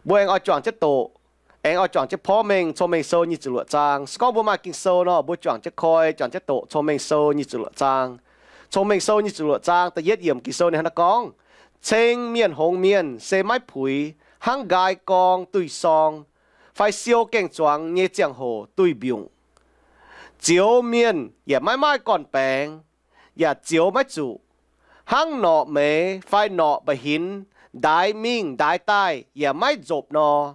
Mbuo aengx oix juangc jienv doqc, aengx oix juangc jienv porv mengh Cong-Mengh Sou nyic ziepc luoqc zaang. Se gorngv mbuo maaih Ging-Sou nor, mbuo juangc jienv koi, juangc jienv doqc Cong-Mengh Sou nyic ziepc luoqc zaang. Cong-Mengh Sou nyic ziepc luoqc zaang da'yietv yiemc Ging-Sou ninh hnangv naaiv gorngv, Ceng mienh hngongx mienh se maiv puix hnangv nqaai gorng duih sorng, fai siou gaeng-zuangx nyei ziangh hoc duih mbiungc. Zioux mienh yaac maiv maaih gorn-baengx, yaac zioux maiv zuqc, hnangv norqc meix fai norqc mba'hinx, ndaix mingh ndaix daaih yaac maiv nzopc nor.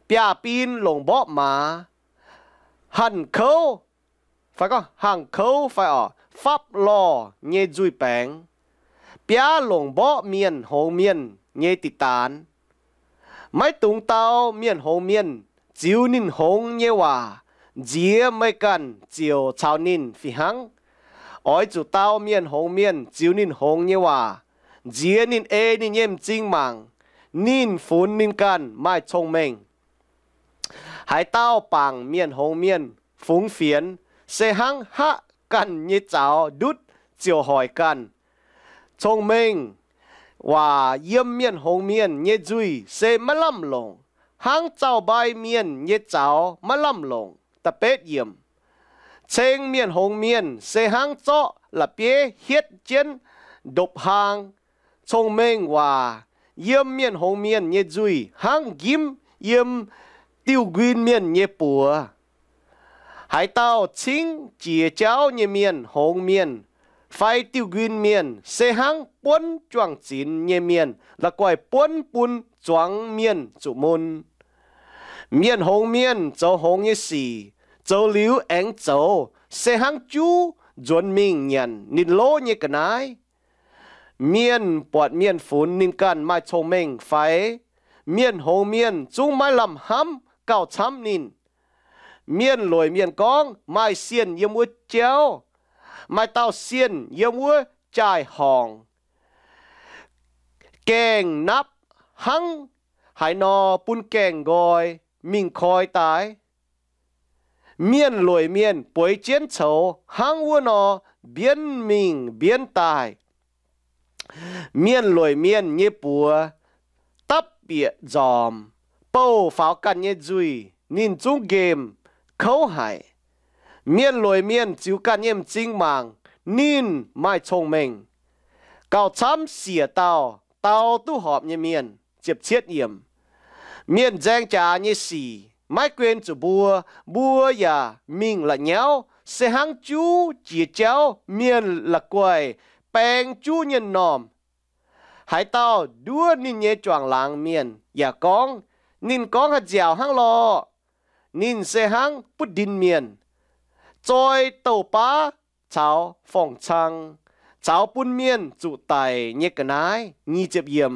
Biaav-bin longc mborqv maaz, hangh kouv fai, hangh kouv fai oc, fapv lorh nyei nzuih baengx, biaav longc mborqv mienh hngongx mienh nyei diqc daanx. Maiv dungx dau mienh hngongx mienh ziux ninh hngongx nyei waac nziex meih ganh ziouc caux ninh fih hnangv. Oix zuqc dau mienh hngongx mienh ziux ninh hngongx nyei waac nziex ninh ei ninh nyei m'zing mangc, ninh funx ninh ganh maaih cong-mengh. Haaix dauh bangc mienh hngongx mienh fungx fienx, se hnangv haqv ganh nyei zaux ndutv ziouc hoic ganh. Cong-mengh waac yiem mienh hngongx mienh nyei nzuih se maiv lamh longc, hnangv zaux-mbai mienh nyei zaux maiv lamh longc. Da'betv yiemc, ceng mienh hngongx mienh se hnangv zorqv la'bieiv hietv jienv ndopv-hlaang. Cong-mengh waac yiem mienh hngongx mienh nyei nzuih hnangv njimv yiem diuh nquin mienh nyei buoz. Haaix dauh cingv jiex jauv nyei mienh hngongx mienh fai diuh nquin mienh se hnangv buonv juang-zinx nyei mienh la'guaih buonv bun zuangx mienh zuqc mun. Mienh hngongx mienh zoux hngongx nyei sic, zoux liuz aengx zoux, se hnangv juv nzuonx mingh nyanc ninh lov nyei ga'naaiv. Mienh buatc mienh funx ninh ganh maaih cong-mengh fai? Mienh hngongx mienh zungv maiv lamh hnamv gauh camv ninh. Mienh lueic mienh gorngv, Maaih sienh yiem wuov jauv, maaih dauh sienh yiem wuov jaai-horngc. Gaengh napv hnangv haaix nor bun gaengh nqoi mingh koi daaih? Mienh lueic mienh bueix jienv coux hnangv wuov nor mbienv mingh mbienv daaih. Mienh lueic mienh nyei buoz dapv bieqc nzormc, bouh faaux ganh nyei nzuih, ninh zungv nqemh kouv haic. Mienh lueic mienh ziux ganh nyei m'zing mangc, ninh maaih cong-mengh, gauh camv siec dauh, dau duqv horpc nyei mienh. Mienh nzaeng jaax nyei sic maiv guen zuqc mbuo, mbuo yaac mingh la'nyauv se hnangv juv jiex jauv mienh la'guaih baeng juv nyienh normh. Haaix dauh nduov ninh nyei juangc laangz mienh yaac gorngv, Ninh gorngv haaix nziaauc hnangv lorqc. Ninh se hnangv butv ndin mienh, zoi douh baav caux forng-cang, caux bun mienh zuqc daic nyei ga'naaiv.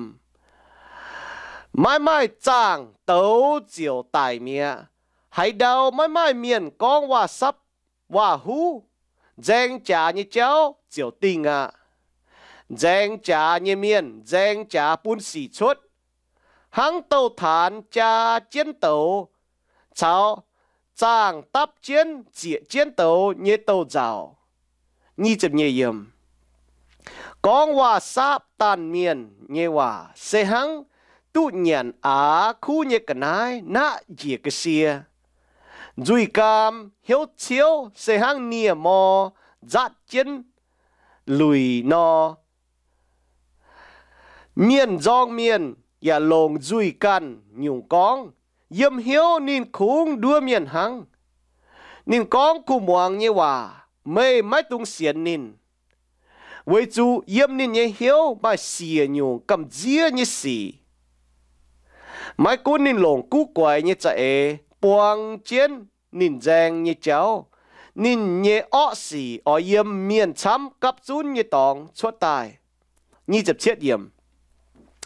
Maiv maaih zaangh douz ziouc daic mi'aqv. Haaix ndau maiv maaih mienh gorngv waac-sapv waac-huv, nzaeng jaax nyei jauv ziouc dingh aqv. Nzaeng jaax nyei mienh nzaeng jaax bun sic cuotv, hnangv douh taanx jaa jienv douz caux zaangh dapv jienv zieqc jienv douz nyei douh nzauc. Gorngv waac-sapv daanh mienh nyei waac se hnangv duqv nyanc aav kuv nyei ga'naaiv naqv njiec ga'sie. Nzuih gaam hnyouv ciouv se hnangv nie-mor nzatv jienv luic nor. Mienh nzorng mienh yaac longc nzuih ganh nyungc gorngv. Yiem hnyouv ninh kungx nduov mienh hnangv. Ninh gorngv kuh muangx nyei waac, meih maiv dungx sienx ninh, weic zuqc yiem ninh nyei hnyouv maaih siec nyungc gamh nziev nyei sic. Maiv gunv ninh longc guv guaix nyei za'eix buang jienv ninh nzaeng nyei jauv, ninh nyei orqv sic oix yiem mienh camv gapv zunv nyei dorngx cuotv daaih.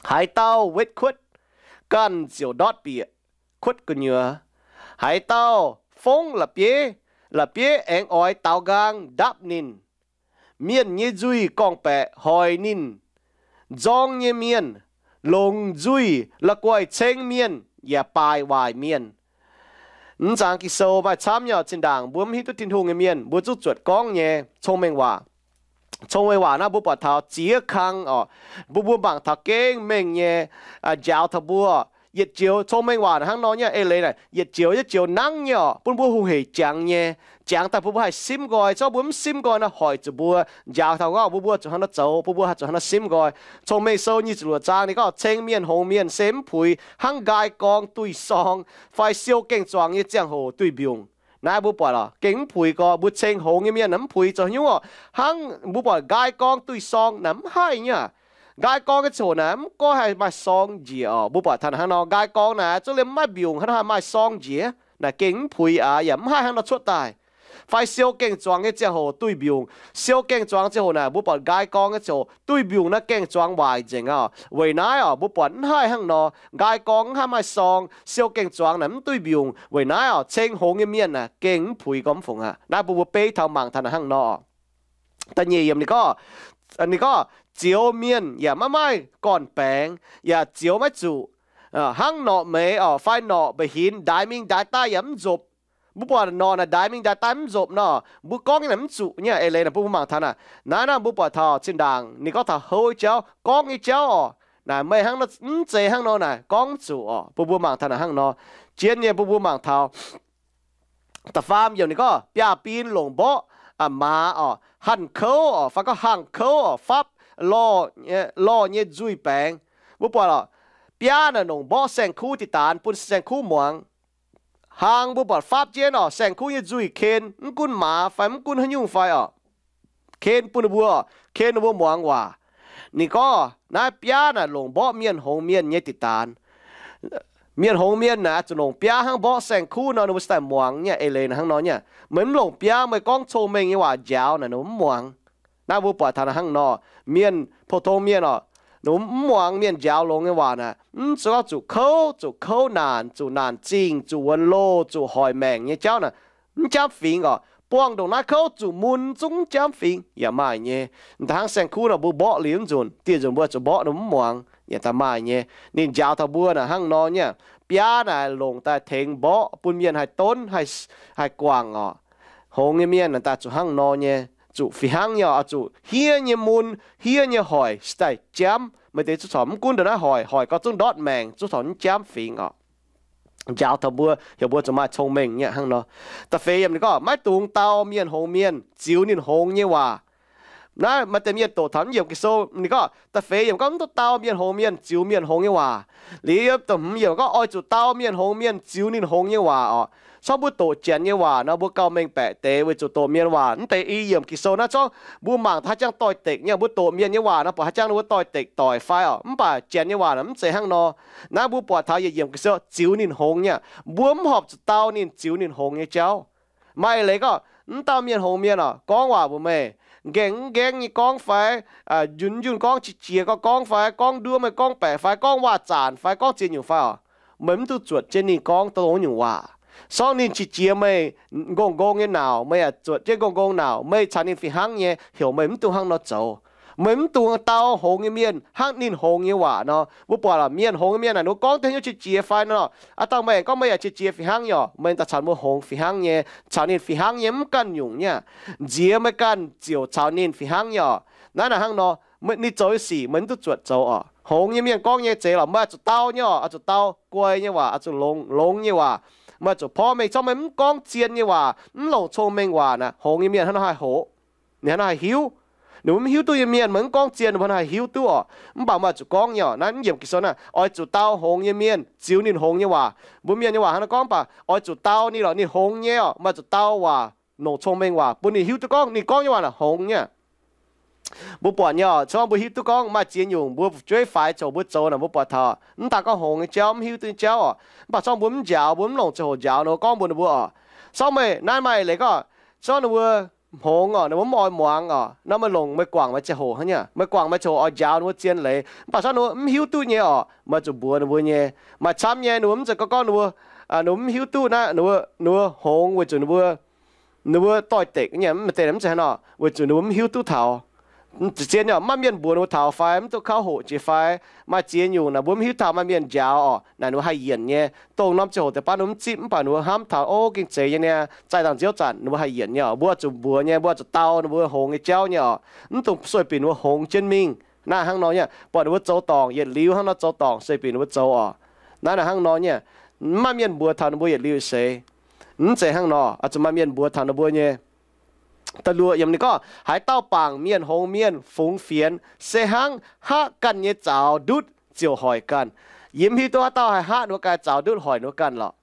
Haaix dauh wetv kuotv, ganh ziouc ndortv bieqc kuotv gu'nyuoz. Haaix dauh fongv la'bieiv, la'bieiv aengx oix daaux nqaang ndapv ninh. Mienh nyei nzuih gorngv-baeqc hoic ninh. Nzorng nyei mienh longc nzuih la'guaih ceng mienh yaac baaix waaic mienh. Mv zangx Ging-Sou maaih camv nyei, zinh ndaangc mbuo mv hiuv duqv Tin-Hungh nyei mienh, mbuo zungv zuotc gorngv nyei cong-mengh waac. Cong-mengh waac naaiv mbuo buatc taux ziex kang oc. Mbuo, mbuo mangc taux gengh mengh nyei njaaux taux mbuo. yietc joux cong-mengh waac hnangv nor nyei eix leiz naaic, yietc joux yietc joux nangv nyei oc, bun mbuo hungh heic jangx nyei. Jangx daaih bun mbuo haih simv nqoi. Zorqv mbuo mv simv nqoi nor, hoic zuqc mbuo, njaaux taux gorngv mbuo, mbuo zuqc hnangv nor zoux, bun mbuo haih zuqc hnangv nor simv nqoi. Cong-Mengh Sou nyic ziepc luoqc zaang ninh gorngv ceng mienh hngongx mienh se mv puix, hnangv nqaai gorng duih sorng fai siou gaeng-zuangx nyei ziangh hoc duih mbiungc. Naaiv mbuo buatc oc, gengh mv puix gorx. Mbuo ceng hngongx nyei mienh naaic mv puix zoux haaix nyungc oc. Hnangv mbuo buatc nqaai gorng duih sorng naaic mv haih nyei. Nqaai gorng nyei ziangh hoc naaic mv goiv haih maaih sorng njiec oc. Mbuo buatc taux hnangv nor, nqaai gorng naaic zungv liemh maiv mbiungc hnangv nor haih maaih sorng njiec, naaic gengh mv puix aqv, yaac mv haih hnangv nor cuotv daaih. Fai siou gaeng-zuangx nyei ziangh hoc duih mbiungc. Siou gaeng-zuangx ziangh hoc naaic mbuo buatc nqaai gorng nyei ziangh hoc duih mbiungc naaiv gaeng-zuangx waaic nzengc oc. Weic naaiv oc, mbuo buatc mv haih hnangv nor. Nqaai gorng mv haih maaih sorng, siou gaeng-zuangx naaic mv duih mbiungc. Weic naaiv oc, ceng hngongx nyei mienh naaic gengh mv puix gorx mv fungc aqv. Naaiv mbuo mbuo beiv taux mangc taux naaic hnangv nor. Da'nyeic yiemc ninh gorngv, ninh gorngv, zioux mienh yaac maiv maaih gorn-baengx, yaac zioux maiv zuqc, hnangv norqc meix oc fai norqc mba'hinx ndaix mingh ndaix daaih yaac mv nzopc. Mbuo buatc norqc naaic ndaix mingh ndaix daaih mv nzopc nor, mbuo gorngv nyei naaic mv zuqc nyei eix leiz naaic bun mbuo mangc taux naaic. Naaiv naaiv mbuo buatc taux zinh ndaangc ninh gorngv taux houv nyei jauv, gorngv nyei jauv oc, naaic meih hnangv nor mv zeiz hnangv nor naaic gorngv mv zuqc oc. Bun mbuo mangc taux naaic hnangv nor. Jienv nyei bun mbuo mangc taux da'faam yiemc ninh gorngv biaav-bin longc mborqv maaz oc, hanh kouv oc, fai gorngv hanh kouv oc, fapv lorh nyei nzuih baengx. Mbuo buatc oc, biaav naaic longc mborqv saeng-kuv diqc daanx bun saeng-kuv muangx. Hlang mbuo buatc fapv jienv oc, saeng-kuv nyei nzuih ken mv gunv maaz fai mv gunv haaix nyungc fai oc, ken bun ninh mbuo, ken ninh mbuo muangx waac. Ninh gorngv naaiv biaav naaic longc mborqv mienh hngongx mienh nyei diqc daanx. Mienh hngongx mienh naaic zuqc longc biaav hnangv mborqv saeng-kuv nor, ninh mbuo se daaih muangx nyei eix leiz naaic hnangv nor nyei. Meih mv longc biaav, meih gorngv cong-mengh nyei waac njaaux naaic ninh mbuo mv muangx. Naaiv mbuo buatc taux naaic hnangv nor, mienh pou-tong mienh oc, ninh mbuo mv muangx mienh njaaux longx nyei waac naaic, mv zuqc gorngv zuqc kouv, zuqc kouv naanc, zuqc naanc zingh, zuqc wuonx loh, zuqc hoic maengc nyei jauv naaic, mv jamv fingx oc. Buangh ndongc naaiv kouv zuqc mun zungv mv jamv fingx yaac maaih nyei. Da'hnangv saeng-kuv nor mbuo mborqv liuz nzunc, dieh nzunc mbuo zuqc mborqv ninh mv muangx yaac daaih maaih nyei. Ninh njaaux taux mbuo naaic hnangv nor nyei. Biaav naaic longc daaih tengx mborqv bun mienh haih donv, haih guangc oc. Hngongx nyei mienh naaic daaih zuqc hnangv nor nyei, zuqc fih hnangv nyei oc, zuqc hniev nyei mun, hniev nyei hoic se daaih jamv. Maaih deix zuqc corc mv gunv ndongc naaiv hoic, hoic gau zungv ndortv maengc, zuqc corc mv jamv fingx oc. Njaaux taux mbuo, heuc mbuo zuqc maaih cong-mengh nyei hnangv nor. Da'feix yiemc ninh gorngv maiv dungx dau mienh hngongx mienh ziux ninh hngongx nyei waac. Naaiv maaih deix mienh doqc taux mv yiemc Ging-Sou ninh gorngv, da'feix yiemc gorngv mv duqv dau mienh hngongx mienh ziux mienh hngongx nyei waac. Liuz yiem da'hmz yiemc gorngv oix zuqc dau mienh hngongx mienh ziux ninh hngongx nyei waac oc. Corc mbuo doqc janx nyei waac nor mbuo gauh mengh baeqc deix weic zuqc doqc mienh waac. Mv deix i yiemc Ging-Sou naaiv corc mbuo mangc haaix jangx doix-dekc nyei, mbuo doqc mienh nyei waac nor buatc haaix jangx ninh mbuo doix-dekc doic fai oc. Mv baac janx nyei waac naaic mv zeiz hnangv nor. Naaiv mbuo buatc taux yietc yiemc Ging-Sou ziux ninh hngongx nyei, mbuo mv horpc zuqc dau ninh ziux ninh hngongx nyei jauv. Maaih leiz gorngv mv dau mienh hngongx mienh oc, gorngv waac mbuox meih, nqaengh mv nqaengh nyei gorngv fai, njun njun gorngv, qiex jiez gorngv gorngv fai, gorngv nduov meih gorngv baeqc fai, gorngv waac-zaanc fai, gorngv ziex nyungc fai oc, meih mv duqv zuotc jienv ninh gorngv dongh nyungc waac. Sorng ninh qiex jiez meih ngongh ngongh nyei nauc, meih yaac zuotc jienv ngongh ngongh nauc, meih caux ninh fih hnangv nyei, heuc meih mv dungx hnangv nor zoux. Meih mv dungx dau hngongx nyei mienh hnangv ninh hngongx nyei waac nor. Mbuo buatc oc, mienh hngongx nyei mienh naaic ninh mbuo gorngv deix hnyouv qiex jiez fai nor, aav dangh meih aengx gorngv meih yaac qiex jiez fih hnangv nyei oc, meih daaih caux mbuo hngongx fih hnangv nyei, caux ninh fih hnangv nyei, mv ganh nyungc nyei. Nziex meih ganh ziouc caux ninh fih hnangv nyei oc. Naaiv naaic hnangv nor, ninh zoux nyei sic meih mv duqv zuotc zoux oc. Hngongx nyei mienh gorngv nyei zeiz lorqc, meih oix zuqc dau nyei oc, oix zuqc dau guai nyei waac, oix zuqc longx, longx nyei waac. Meih oix zuqc porv mengh, corc meih mv gorngv zien nyei waac, mv longc cong-mengh waac naaic, hngongx nyei mienh hnangv nor haih hoqc, ninh hnangv nor haih hiuv. Ninh mbuo mv hiuv duqv nyei mienh meih mv gorngv zien, ninh mbuo hnangv nor haih hiuv duqv oc. Mv baac meih oix zuqc gorngv nyei oc. Naaiv yiem Ging-Sou naaiv, oix zuqc dau hngongx nyei mienh ziux ninh hngongx nyei waac. Mbuo mienh nyei waac hnangv nor gorngv, mv baac oix zuqc dau ninh lorqc, ninh hngongx nyei oc. Meih oix zuqc dau waac, longc cong-mengh waac bun ninh hiuv duqv gorngv ninh gorngv nyei waac naaic hngongx nyei. Mbuo buatc nyei oc, corc mbuo hiuv duqv gorngv maaih ziex nyungc mbuo fu'jueiv faix ziouc mbuo zoux naaic, mbuo buatc taux mv daaih gorngv hngongx nyei jauv, mv hiuv duqv nyei jauv oc. Mv baac corc mbuo mv njaaux, mbuo mv longc ziangh hoc njaaux ninh mbuo, gorngv mbuox ninh mbuo oc. Corc meih naaiv maaih eix leiz gorngv, corc ninh mbuo hngongx oc, ninh mbuo mv oix muangx oc, nor meih longc meih guangc meih ziangh hoc hnangv nyei. Meih guangc meih ziangh hoc oix njaaux ninh mbuo zien leiz, mv baac corc ninh mbuo mv hiuv duqv nyei oc, meih zuqc mbuox ninh mbuo nyei. Maaih camv nyei, ninh mbuo mv zeiz gorngv, gorngv ninh mbuo, ninh mbuo mv hiuv duqv naaiv, ninh mbuo hngongx weic zuqc ninh mbuo, ninh mbuo doix-dekc nyei, mv deix mv zeiz hnangv nor, weic zuqc ninh mbuo mv hiuv duqv taux. Zien nyei, maaih mienh mbuox ninh mbuo taux fai mv duqv kauv hoqc jiex fai, maaih ziex nyungc naaic mbuo mv hiuv taux, maaih mienh njaaux oc, naaic ninh mbuo haih yienc nyei. Dongh norm ziangh hoc deix baav ninh mbuo mv zipv, mv baac ninh mbuo hnamv taux, o, gengh zeiz nyei niaa, zaaih dangh nziouv zanc ninh mbuo haih yienc nyei oc. Mbuo zuqc mbuox nyei, mbuo zuqc dau ninh mbuo hngongx nyei jauv nyei oc. Mv dungx sueih binc ninh mbuo hngongx jienv mingh. Naaiv hnangv nor nyei, buatc ninh mbuo zoux dorngc yietc liuz hnangv nor zoux dorngc, sueih binc ninh mbuo zoux oc. Naaiv naaic hnangv nor nyei, mv maaih mienh mbuox taux ninh mbuo yietc liuz seix. Mv zeiz hnangv nor, oix zuqc maaih mienh mbuox taux ninh mbuo nyei. Da'luoqc yiemc ninh gorngv, haaix dauh bangc mienh hngongx mienh fungx fienx, se hnangv haqv ganh nyei zaux ndutv ziouc hoic ganh. Yie mv hiuv duqv haaix dauh haih haqv ninh mbuo ganh zaux ndutv hoic ninh mbuo ganh lorqc.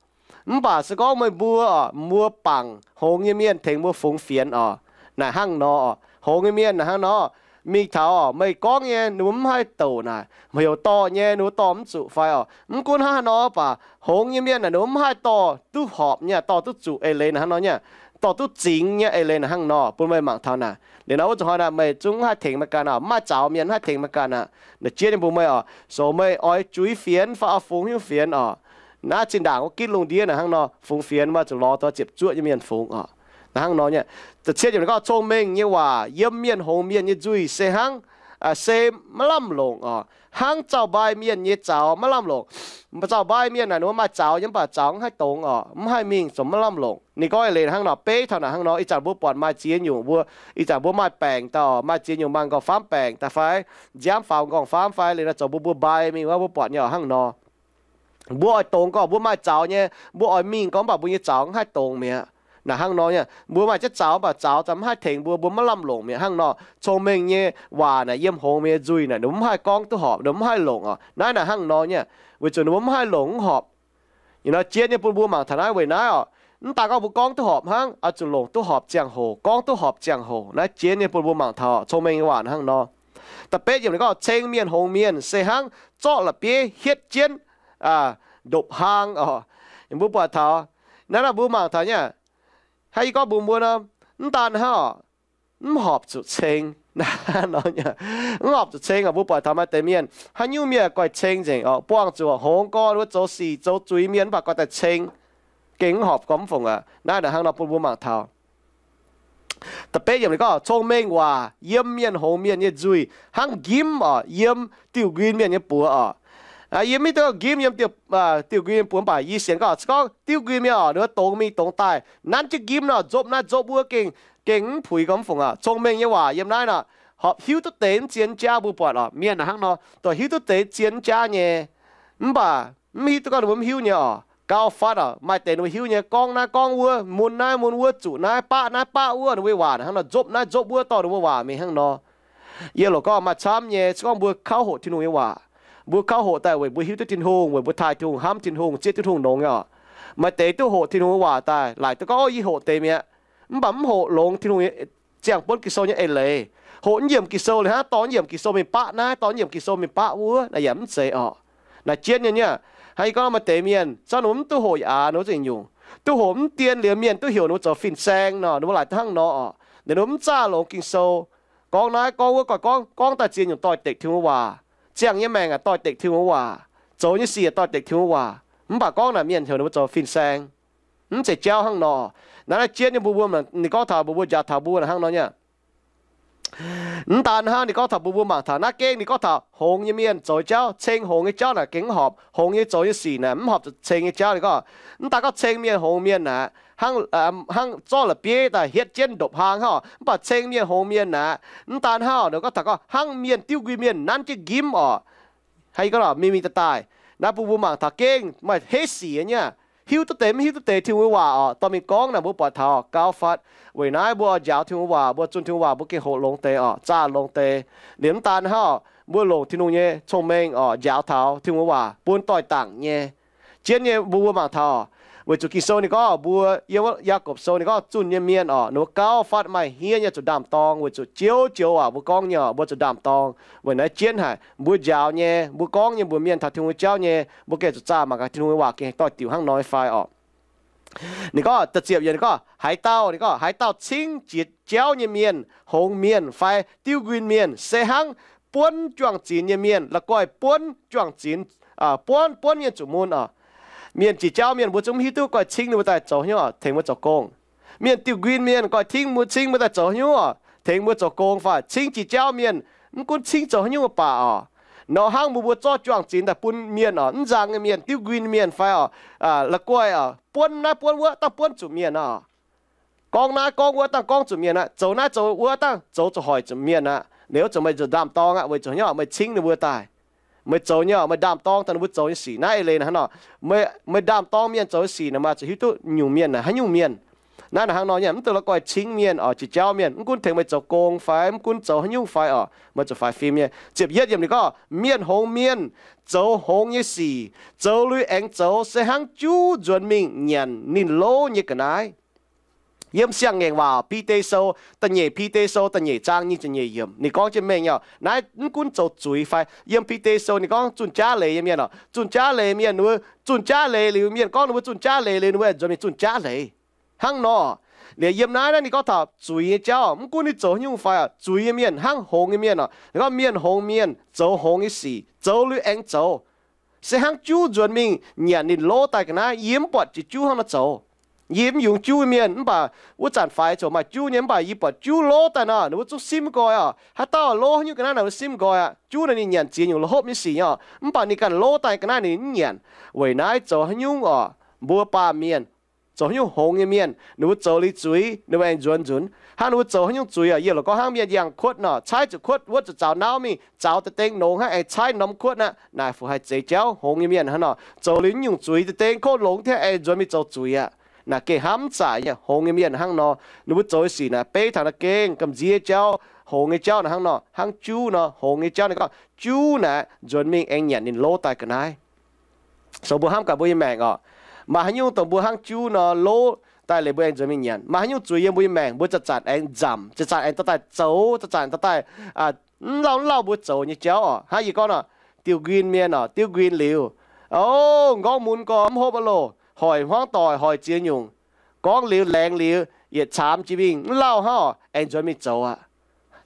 Mv baac se gorngv meih mbuo, mbuo bangc hngongx nyei mienh tengx mbuo fungx fienx oc, naaic hnangv nor, hngongx nyei mienh naaic hnangv nor, mingh taux meih gorngv nyei ninh mbuo mv haih douc naaic, heuc dorh nyei ninh mbuo dorh mv zuqc fai oc. Mv gunv hnangv haaix nor baac hngongx nyei mienh naaic ninh mbuo mv haih dorh duqv horpc nyei, dorh duqv zuqc eix leiz naaic hnangv nor nyei, dorh duqv zingx nyei eix leiz naaic hnangv nor bun meih mangc taux naaic. Liuz naaiv wuov zuqc hnoi naaic meih zungv mv haih tengx meih ganh oc, mv maaih zaux mienh mv haih tengx meih ganh aqv. Naaic jiex nyei bun meih oc, zoux meih oix juix fienx fai oix fungx hnyouv fienx oc. Naaiv zinh ndaangc wuov gitv lungh ndiev naaic hnangv nor, fungx fienx maaih zuqc lorz taux ziepc zuoqv nyei mienh fungx oc. Naaiv hnangv nor nyei, za'cietv yiemc ninh gorngv, cong-mengh nyei waac yiem mienh hngongx mienh nyei nzuih se hnangv, se maiv lamh longc oc, hnangv zaux-mbai mienh nyei zaux maiv lamh longc. Zaux-mbai mienh naaic ninh mbuo maaih zaux nyei mv baac zaux mv haih dongz oc, mv haih mingh, zoux maiv lamh longc. Ninh gorngv eix leiz hnangv nor, beiv taux naaic hnangv nor, ih zanc mbuo buatc maaih ziex nyungc mbuo, ih zanc mbuo maaih baengc dauh, maaih ziex nyungc mangc nqorngv-faamv baengc daaih fai, nziaamv faaux nqorngv-faamv fai, liuz naaic zoux mbuo mbuo mbai mingh wuov, mbuo buatc nyei oc hnangv nor. Mbuo oix dongz gorngv mbuo maaih zaux nyei, mbuo oix mingh gorngv mv baac mbuo nyei zaux mv haih dongz mi'aqv. Naaic hnangv nor nyei, mbuo maaih jienv zaux mv baac zaux za'gengh mv haih tengx mbuo, mbuo maiv lamh longc mi'aqv hnangv nor. Cong-mengh nyei waac naaic yiem hngongx mienh nyei nzuih naaic ninh mbuo mv haih gorngv duqv horpc, ninh mbuo mv haih longc oc. Naaiv naaic hnangv nor nyei, weic zuqc ninh mbuo mv haih longc mv horpc. Ih hnoi jiex nyei bun mbuo mangc taux naaiv weic naaiv oc. Mv daan gorngv mbuo gorngv duqv horpc hnangv, oix zuqc longc duqv horpc ziangh hoc, gorngv duqv horpc ziangh hoc. Naaiv jiex nyei bun mbuo mangc taux cong-mengh nyei waac hnangv nor. Da'betv yiemc ninh gorngv, ceng mienh hngongx mienh se hnangv zorqv la'bieiv hietv jienv ndopv-hlaang oc. Mbuo buatc taux naaiv, naaiv mbuo mangc taux nyei, hnangv yie gorngv mbuox mbuo nor, mv daan hnangv oc, mv horpc zuqc ceng. Mv horpc zuqc ceng oc. Mbuo buatc taux maaih deix mienh, haaix nyungc mienh guaih ceng nzengc oc, buangh zuqc hngongx gorn wuov zoux sic zoux zuiz mienh mv baac guaih daaih ceng, gengh mv horpc gormx mv fungc aqv. Naaiv naaic hnangv nor bun mbuo mangc taux. Da'betv yiemc ninh gorngv, cong-mengh waac yiem mienh hngongx mienh nyei nzuih hnangv nqimv oc yiem diuh nquin mienh nyei buoz oc. Yie mv hiuv duqv nqimv yiem diuh nquin mienh buoz, mv baac yie sienx gorngv, se gorngv diuh nquin mienh oc, ninh mbuo dongz mingh dongz daaih, nanv jienv nqimv nor, nzopv naaiv nzopv wuov gengh, gengh mv puix gormx mv fungc aqv. Cong-mengh nyei waac yiem naaiv nor, horpc hiuv duqv deix mv zien mv jaav. Mbuo buatc oc, mienh hnangv nor, dongh hiuv duqv deix zien mv jaav nyei, mv baac mv hiuv duqv gorngv ninh mbuo mv hiuv nyei oc. Gauh fatv oc, maaih deix ninh mbuo hiuv nyei, gorngv naaiv gorngv wuov, mun naaiv mun wuov, zuqc naaiv baqv naaiv baqv wuov, ninh mbuo waac hnangv nor, nzopv naaiv nzopv wuov, dorh ninh mbuo waac mingh hnangv nor. Yie loc gorngv maaih camv nyei, se gorngv mbuo kauv hoqc Tin-Hungh nyei waac, mbuo kauv hoqc daaih weic mbuo hiuv duqv Tin-Hungh, weic mbuo taaih Tin-Hungh, hnamv Tin-Hungh, zieqv Tin-Hungh longx nyei oc. Maaih deix duqv hoqc Tin-Hungh nyei waac daaih, laaic duqv gorngv, Ov, yie hoqc deix mi'aqv. Mv baac mv hoqc longx Tin-Hungh ziangh buonv Ging-Sou nyei eix leiz. Hoqc naaiv yiemc Ging-Sou liuz hnangv dorh naaiv yiemc Ging-Sou mingh baqv naaiv, dorh naaiv yiemc Ging-Sou mingh baqv wuov, naaiv yaac mv zeiz oc. Naaiv jienv nyei nyei. Hnangv yie gorngv maaih deix mienh, se gorngv ninh mbuo mv duqv hoqc yaac aax, ninh mbuo zungv nyungc. Duqv hoqc mv dien liuz mienh duqv heuc ninh mbuo zoux fin-saeng nor, ninh mbuo laaic duqv hnangv nor oc. Ninh mbuo mv zaah longx Ging-Sou, gorngv naaiv gorngv wuov, gorngv, gorngv daaih ziex nyungc doix-dekc Tin-Hungh waac. Ziangh nyei maengc aac doix-dekc Tin-Hungh waac. Zoux nyei sic aac doix-dekc Tin-Hungh waac. Mv baac gorngv naaic mienh heuc ninh mbuo zoux fin-saeng. Mv zeiz jauv hnangv nor. Naaiv naaiv jienv nyei mbuo mbuo, ninh gorngv taux mbuo mbuo njaaux taux mbuo naaic hnangv nor nyei. Mv daan hnangv, ninh gorngv taux mbuo mbuo mangc taux naaiv gengh ninh gorngv taux hngongx nyei mienh zoux jauv, ceng hngongx nyei jauv naaic gengh mv horpc. Hngongx nyei zoux nyei sic naaic mv horpc zuqc ceng nyei jauv. Ninh gorngv, mv daan gorngv ceng mienh hngongx mienh naaic hnangv, hnangv zorqv la'bieiv daaih hietv jienv ndopv-hlaang hnangv, mv baac ceng mienh hngongx mienh naaic, mv daan hnangv, ninh gorngv taux gorngv hnangv mienh diuv nquin mienh nanv jienv nqimv oc. Hnangv yie gorngv mingh mingh daaih daaih, naaiv bun mbuo mangc taux gengh maaih heiv sic nyei aqv. Hiuv duqv deix mv hiuv duqv deix Tin-Hungh nyei waac oc, dorh mingh gorngv naaic mbuo buatc taux gauh fatv. Weic naaiv mbuo oix njaaux Tin-Hungh nyei waac, mbuo zunh Tin-Hungh waac mbuo gengh hoqc longx deix oc, zaah longx deix. Liemh mv daan hnangv, mbuo longc Tin-Hungh nyei cong-mengh oc, njaaux taux Tin-Hungh nyei waac bun doix-dangc nyei. Jienv nyei mbuo mbuo mangc taux, weic zuqc Ging-Sou ninh gorngv mbuo, yiem Yaagorpc Sou ninh gorngv zunh nyei mienh oc, ninh mbuo gauh fatv maaih hniev nyei zuqc ndaam-dorng, weic zuqc joux joux waac mbuo gorngv nyei oc, mbuo zuqc ndaam-dorng. Weic naaiv jienv haic, mbuo njaaux nyei, mbuo gorngv nyei, mbuox mienh taux Tin-Hungh nyei jauv nyei, mbuo gengh zuqc zaah mangc gaax Tin-Hungh nyei waac gengh doix-diuc hnangv nor nyei fai oc. Ninh gorngv, da'ziepc yiemc ninh gorngv, haaix dauh, ninh gorngv, haaix dauh cingv jiex jauv nyei mienh, hngongx mienh fai diuv nquin mienh, se hnangv buonv juang-zinx nyei mienh la'guaih buonv juang-zinx, buonv, buonv mienh zuqc mun oc. Mienh jiex jauv mienh mbuo zungv mv hiuv duqv guaih cingv ninh mbuo daaih zoux haaix nyungc oc, tengx mbuo zoux gong. Mienh diuv nquin mienh guaih cingv mbuo, cingv mbuo daaih zoux haaix nyungc oc, tengx mbuo zoux gong fai cingv jiex jauv mienh, mv gunv cingv zoux haaix nyungc baac oc, nor hnangv mbuo mbuo zorqv juang-zinx daaih bun mienh oc, mv nzang nyei mienh, diuv nquin mienh fai oc, la'guaih oc, buonv naaiv buonv wuov dangh buonv zuqc mienh oc. Gorngv naaiv gorngv wuov dangh gorngv zuqc mienh aqv. Zoux naaiv zoux wuov dangh zoux zuqc hoic zuqc mienh aqv. Liuz zuqc meih zuqc ndaam-dorng aqv, weic zuqc haaix nyungc, meih cingv ninh mbuo daaih. Meih zoux nyei, meih ndaam-dorng daaih ninh mbuo zoux nyei sic naaiv eix leiz naaic hnangv nor. Meih, meih ndaam-dorng mienh zoux nyei sic naaic, meih zuqc hiuv duqv nyungc mienh naaic haaix nyungc mienh. Naaiv naaic hnangv nor nyei, mv dungx la'guaih cingv mienh oc, jiex jauv mienh, mv gunv tengx meih zoux gong fai mv gunv zoux haaix nyungc fai oc, meih zuqc faix fim nyei. Ziepc yietv yiemc ninh gorngv, mienh hngongx mienh zoux hngongx nyei sic, zoux liuz aengx zoux, se hnangv juv nzuonx mingh nyanc ninh lov nyei ga'naaiv. Yiem Siang-Ngaengc Waac, Bide Sou da'nyeic, Bide Sou da'nyeic zaang nyic ziepc nyeic yiemc, ninh gorngv jienv mengh oc. Naaiv mv gunv zoux zuiz fai, yiem Bide Sou ninh gorngv zunh jaav leiz nyei mienh oc, zunh jaav leiz mienh, ninh mbuo zunh jaav leiz liuz, mienh gorngv ninh mbuo zunh jaav leiz liuz, ninh mbuo nzuonx mingh zunh jaav leiz hnangv nor. Liuz yiem naaiv, naaiv ninh gorngv taux zuiz nyei jauv, mv gunv ninh zoux haaix nyungc fai oc, zuiz nyei mienh hnangv hngongx nyei mienh oc. Ninh gorngv mienh hngongx mienh zoux hngongx nyei sic, zoux liuz aengx zoux, se hnangv juv nzuonx mingh nyanc ninh lov daaih ga'naaiv. Yie mv buatc jiex juv hnangv nor zoux. Yie mv yungz juv mienh, mv baac wuov zanc faix ziouc maaih juv nyei, mv baac yie buatc juv lov daaih nor, ninh mbuo zungv simv nqoi oc. Haaix dauh lov haaix nyungc ga'naaiv, ninh mbuo simv nqoi aqv. Juv naaic ninh nyanc ziex nyungc la'hopv nyei sic nyei oc, mv baac ninh ganh lov daaih ga'naaiv ninh mv nyanc. Weic naaiv zoux haaix nyungc oc, mbuo baamh mienh, zoux haaix nyungc hngongx nyei mienh, ninh mbuo zoux liuz zuiz, ninh mbuo aengx nzuonx nzunc. Hnangv ninh mbuo zoux haaix nyungc zuiz oc, yie lorqc gorngv hnangv mienh yangh kuotv nor, caaiv zuqc kuotv, wuov zuqc zaux nauv mingh, zaux deix deng nongx hnangv, aengx caaiv norm kuotv aqv. Naaic fu haih zeix jauv hngongx nyei mienh hnangv nor, zoux liuz nyungc zuiz deix deng kov longx tengx aengx nzuonx mingh zoux zuiz aqv. Naaic gengh hnamv mv zaic nyei hngongx nyei mienh hnangv nor. Ninh mbuo zoux nyei sic naaic beiv taux naaiv gengh gamh nziex jauv, hngongx nyei jauv naaic hnangv nor, hnangv juv nor, hngongx nyei jauv ninh gorngv juv naaic nzuonx mingh aengx nyanc ninh lov daaih ga'naaiv. So mbuo hnamv gaax mbuo nyei maengc oc. Maaih haaix nyungc dongh mbuo hnangv juv nor lov daaih liuz mbuo aengx nzuonx mingh nyanc? Maaih haaix nyungc zuiz yiem mbuo nyei maengc mbuo zanc-zanc aengx nzamc, zanc-zanc aengx dorh daaih zoux, zanc-zanc dorh daaih mv lauh mv lauh mbuo zoux nyei jauv oc? Hnangv yie gorngv nor, diuh nquin mienh oc, diuv nquin liuz, o, nqorngv mun gorx mv hopv aqv loh, hoic hmuangv doic, hoic ziex nyungc, gorngv liuz laengz liuz yietc caamx jiex mingh mv lauh hnangv oc, aengx nzuonx mingh zoux aqv.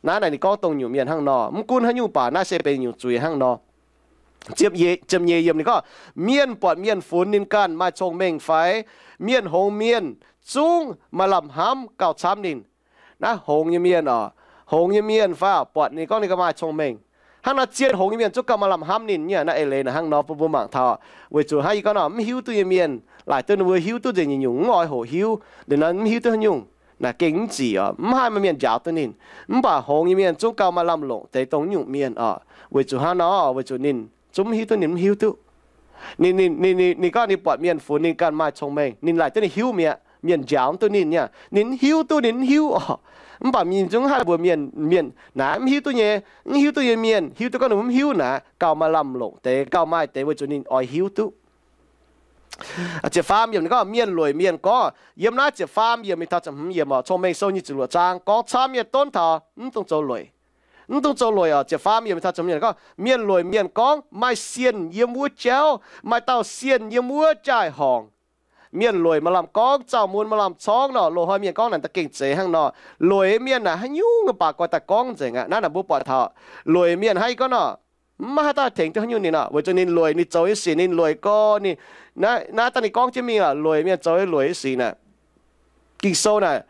Naaiv naaic ninh gorngv dongh nyungc mienh hnangv nor, mv gunv haaix nyungc baac naaiv se benx nyungc zuiz hnangv nor. Ziepc nyeic yiemc ninh gorngv, mienh buatc mienh funx ninh ganh maaih cong-mengh fai? Mienh hngongx mienh zungv maaih lamh hnamv gauh camv ninh. Naaiv hngongx nyei mienh oc, hngongx nyei mienh fai buatc ninh gorngv ninh ganh maaih cong-mengh. Hnangv naaiv zien hngongx nyei mienh zungv gauh maaih lamh hnamv ninh nyei. Naaiv eix leiz naaic hnangv nor bun mbuo mangc taux. Weic zuqc hnangv yie gorngv nor, mv hiuv duqv nyei mienh, laaic duqv ninh mbuo hiuv duqv nzengc nyungc-nyungc, mv oix hoqc hiuv. Liuz nor mv hiuv duqv haaix nyungc, naaic gengh mv zic oc, mv haih maaih mienh njaaux duqv ninh. Mv baac hngongx nyei mienh zungv gauh maaih lamh longc deix dongh nyungc mienh oc. Weic zuqc hnangv nor, weic zuqc ninh zungv mv hiuv duqv, ninh mv hiuv duqv. Ninh, ninh, ninh, ninh gorngv ninh buatc mienh funx ninh ganh maaih cong-mengh, ninh laaic duqv ninh hiuv mi'aqv. Mienh njaaux mv duqv ninh nyei, ninh mv hiuv duqv, ninh mv hiuv oc. Mv baac ninh zungv haih mbuox mienh, mienh naaic mv hiuv duqv nyei, mv hiuv duqv nyei mienh hiuv duqv gorngv ninh mv hiuv naaic gauh maaih lamh longc deix, gauh maaih deix weic zuqc ninh oix hiuv duqv. Ziepc faam yiemc ninh gorngv mienh lueic mienh gorngv, yiem naaiv ziepc faam yiemc mingh taux ziepc hmz yiemc oc, Cong-Mengh Sou nyic ziepc luoqc zaang gorngv camv nyei donv taux mv dungx zoux lueic. Mv dungx zoux lueic oc. Ziepc faam yiemc mingh taux ziepc hmz yiemc gorngv mienh lueic mienh gorngv maaih sienh yiem wuov jauv, maaih dauh sienh yiem wuov jaai-horngc. Mienh lueic maaih lamh gorngv, zaux mun maaih lamh corngv nor, loz-hnoi mienh gorngv naaic da'gengh zeiz hnangv nor. Lueic mienh naaic haaix nyungc baac guaix daaih gorngv nzengc aqv. Naaiv naaic mbuo buatc taux lueic mienh hnangv yie gorngv nor, mv maaih haaix dauh tengx duqv haaix nyungc ninh oc, weic zuqc ninh lueic ninh zoux nyei sic, ninh lueic gorx, ninh naaiv, naaiv daaih ninh gorngv jienv mingh oc, lueic mienh zoux nyei lueic nyei sic naaic. Ging-Sou naaic,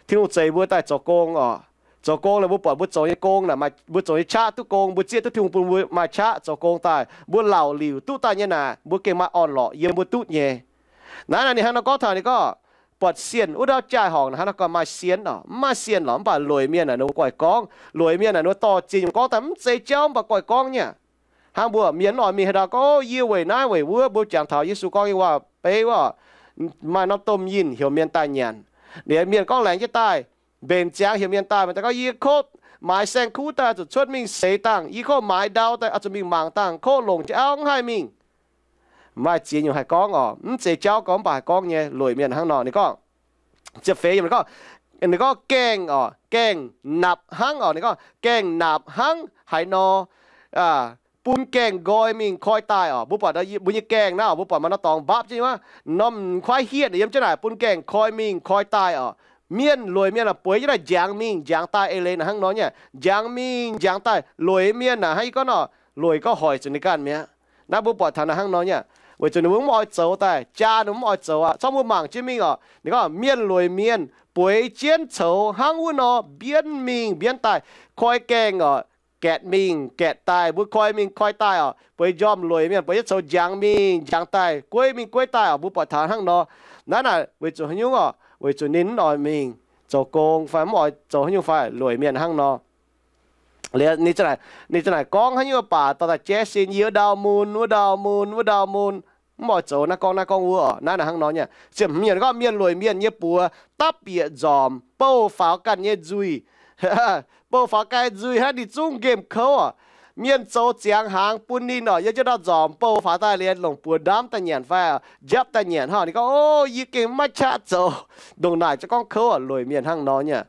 Tin-Hungh zeix mbuo daaih zoux gong oc. Zoux gong naaic mbuo buatc mbuo zoux nyei gong naaic, mbuo zoux nyei qaqv duqv gong, mbuo zieqv duqv Tin-Hungh bun mbuo maaih qaqv zoux gong daaih, mbuo laauc liuc duqv daaih nyei naaic, mbuo gengh maaih orn-lorqc yiem mbuo duqv nyei. Naaiv naaic ninh hnangv nor gorngv taux ninh gorngv, buatc sienh wuov dauh jaai-horngc naaic hnangv nor ganh maaih sienh oc, mv maaih sienh lorqc, mv baac lueic mienh naaic ninh mbuo guaih gorngv, lueic mienh naaic ninh mbuo dorh ziex nyungc gorngv daaih mv zeiz jauv mv baac guaih gorngv nyei. Hnangv mbuo mienh mv oix mingh haaix ndau gorngv, o, yie weic naaiv weic wuov, mbuo jangx taux Yesu gorngv nyei waac-beiv oc, maaih norm domh yinh heuc mienh daaih nyanc. Liuz mienh gorngv laengz jienv daaih, mbenc ziangx heuc mienh daaih, mienh daaih gorngv, yie kov maaiz saeng-kuv daaih zuqc cuotv mingh seix dangh, yie kov maaiz ndau daaih zuqc mingh mangc dangh, kov longc jienv auv mv haih mingh. Maaih ziex nyungc haih gorngv oc, mv zeiz jauv gorngv mv baac haih gorngv nyei, lueic mienh hnangv nor. Ninh gorngv, ziepc feix yiemc ninh gorngv, ninh gorngv gaengh oc, gaengh napc hnangv oc. Ninh gorngv gaengh napc hnangv haaix nor, bun gaengh nqoi mingh koi daaih oc. Mbuo buatc mbuo nyei gaengh naaiv oc, mbuo buatc maaih norm dorngx mbapv jienv wuov, norm kuaaiv hietv yiem jienv naaic bun gaengh koi mingh koi daaih oc. Mienh lueic mienh aah, bueix jienv naaic njangx mingh njangx daaih, eix leiz naaic hnangv nor nyei, njangx mingh njangx daaih. Lueic mienh naaic hnangv yie gorngv nor, lueic gorngv hoic zuqc ninh ganh mi'aqv. Naaiv mbuo buatc taux naaic hnangv nor nyei, weic zuqc ninh mbuo mv oix zoux daaih, jaa ninh mbuo mv oix zoux aqv. Corc mbuo mangc jienv mingh oc. Ninh gorngv mienh lueic mienh bueix jienv coux hnangv wuov nor mbienv mingh mbienv daaih, koi gaengh oc, gaetc mingh gaetc daaih, mbuo koi mingh koi daaih oc. Bueix njormh lueic mienh bueix jienv coux njangx mingh njangx daaih, gueiv mingh gueiv daaih oc. Mbuo buatc taux hnangv nor. Naaiv naaic weic zuqc haaix nyungc oc? Weic zuqc ninh mv oix mingh zoux gong fai mv oix zoux haaix nyungc fai, lueic mienh hnangv nor. Ninh, ninh za'naaic gorngv haaix nyungc baac dorh daaih jaiv sin, yie wuov ndau mun, wuov ndau mun, wuov ndau mun, mv oix zoux naaiv gorngv naaiv gorngv wuov oc. Naaiv naaic hnangv nor nyei. Ziepc hmz yiemc gorngv, mienh lueic mienh nyei buoz dapv bieqc nzormc, bouh faaux ganh nyei nzuih. Bouh faaux ganh nzuih hnangv, ninh zungv nqemh kouv oc. Mienh zoux ziangx hnaangx bun ninh oc, yiem jienv ndau nzormc bouh faaux daaih liuz longc buoz ndamv daaih nyanc fai njapv daaih nyanc hnangv. Ninh gorngv, O, yie gengh maiv qaqv zoux. Ndongc naaic za'gengh gorngv kouv oc, lueic mienh hnangv nor nyei.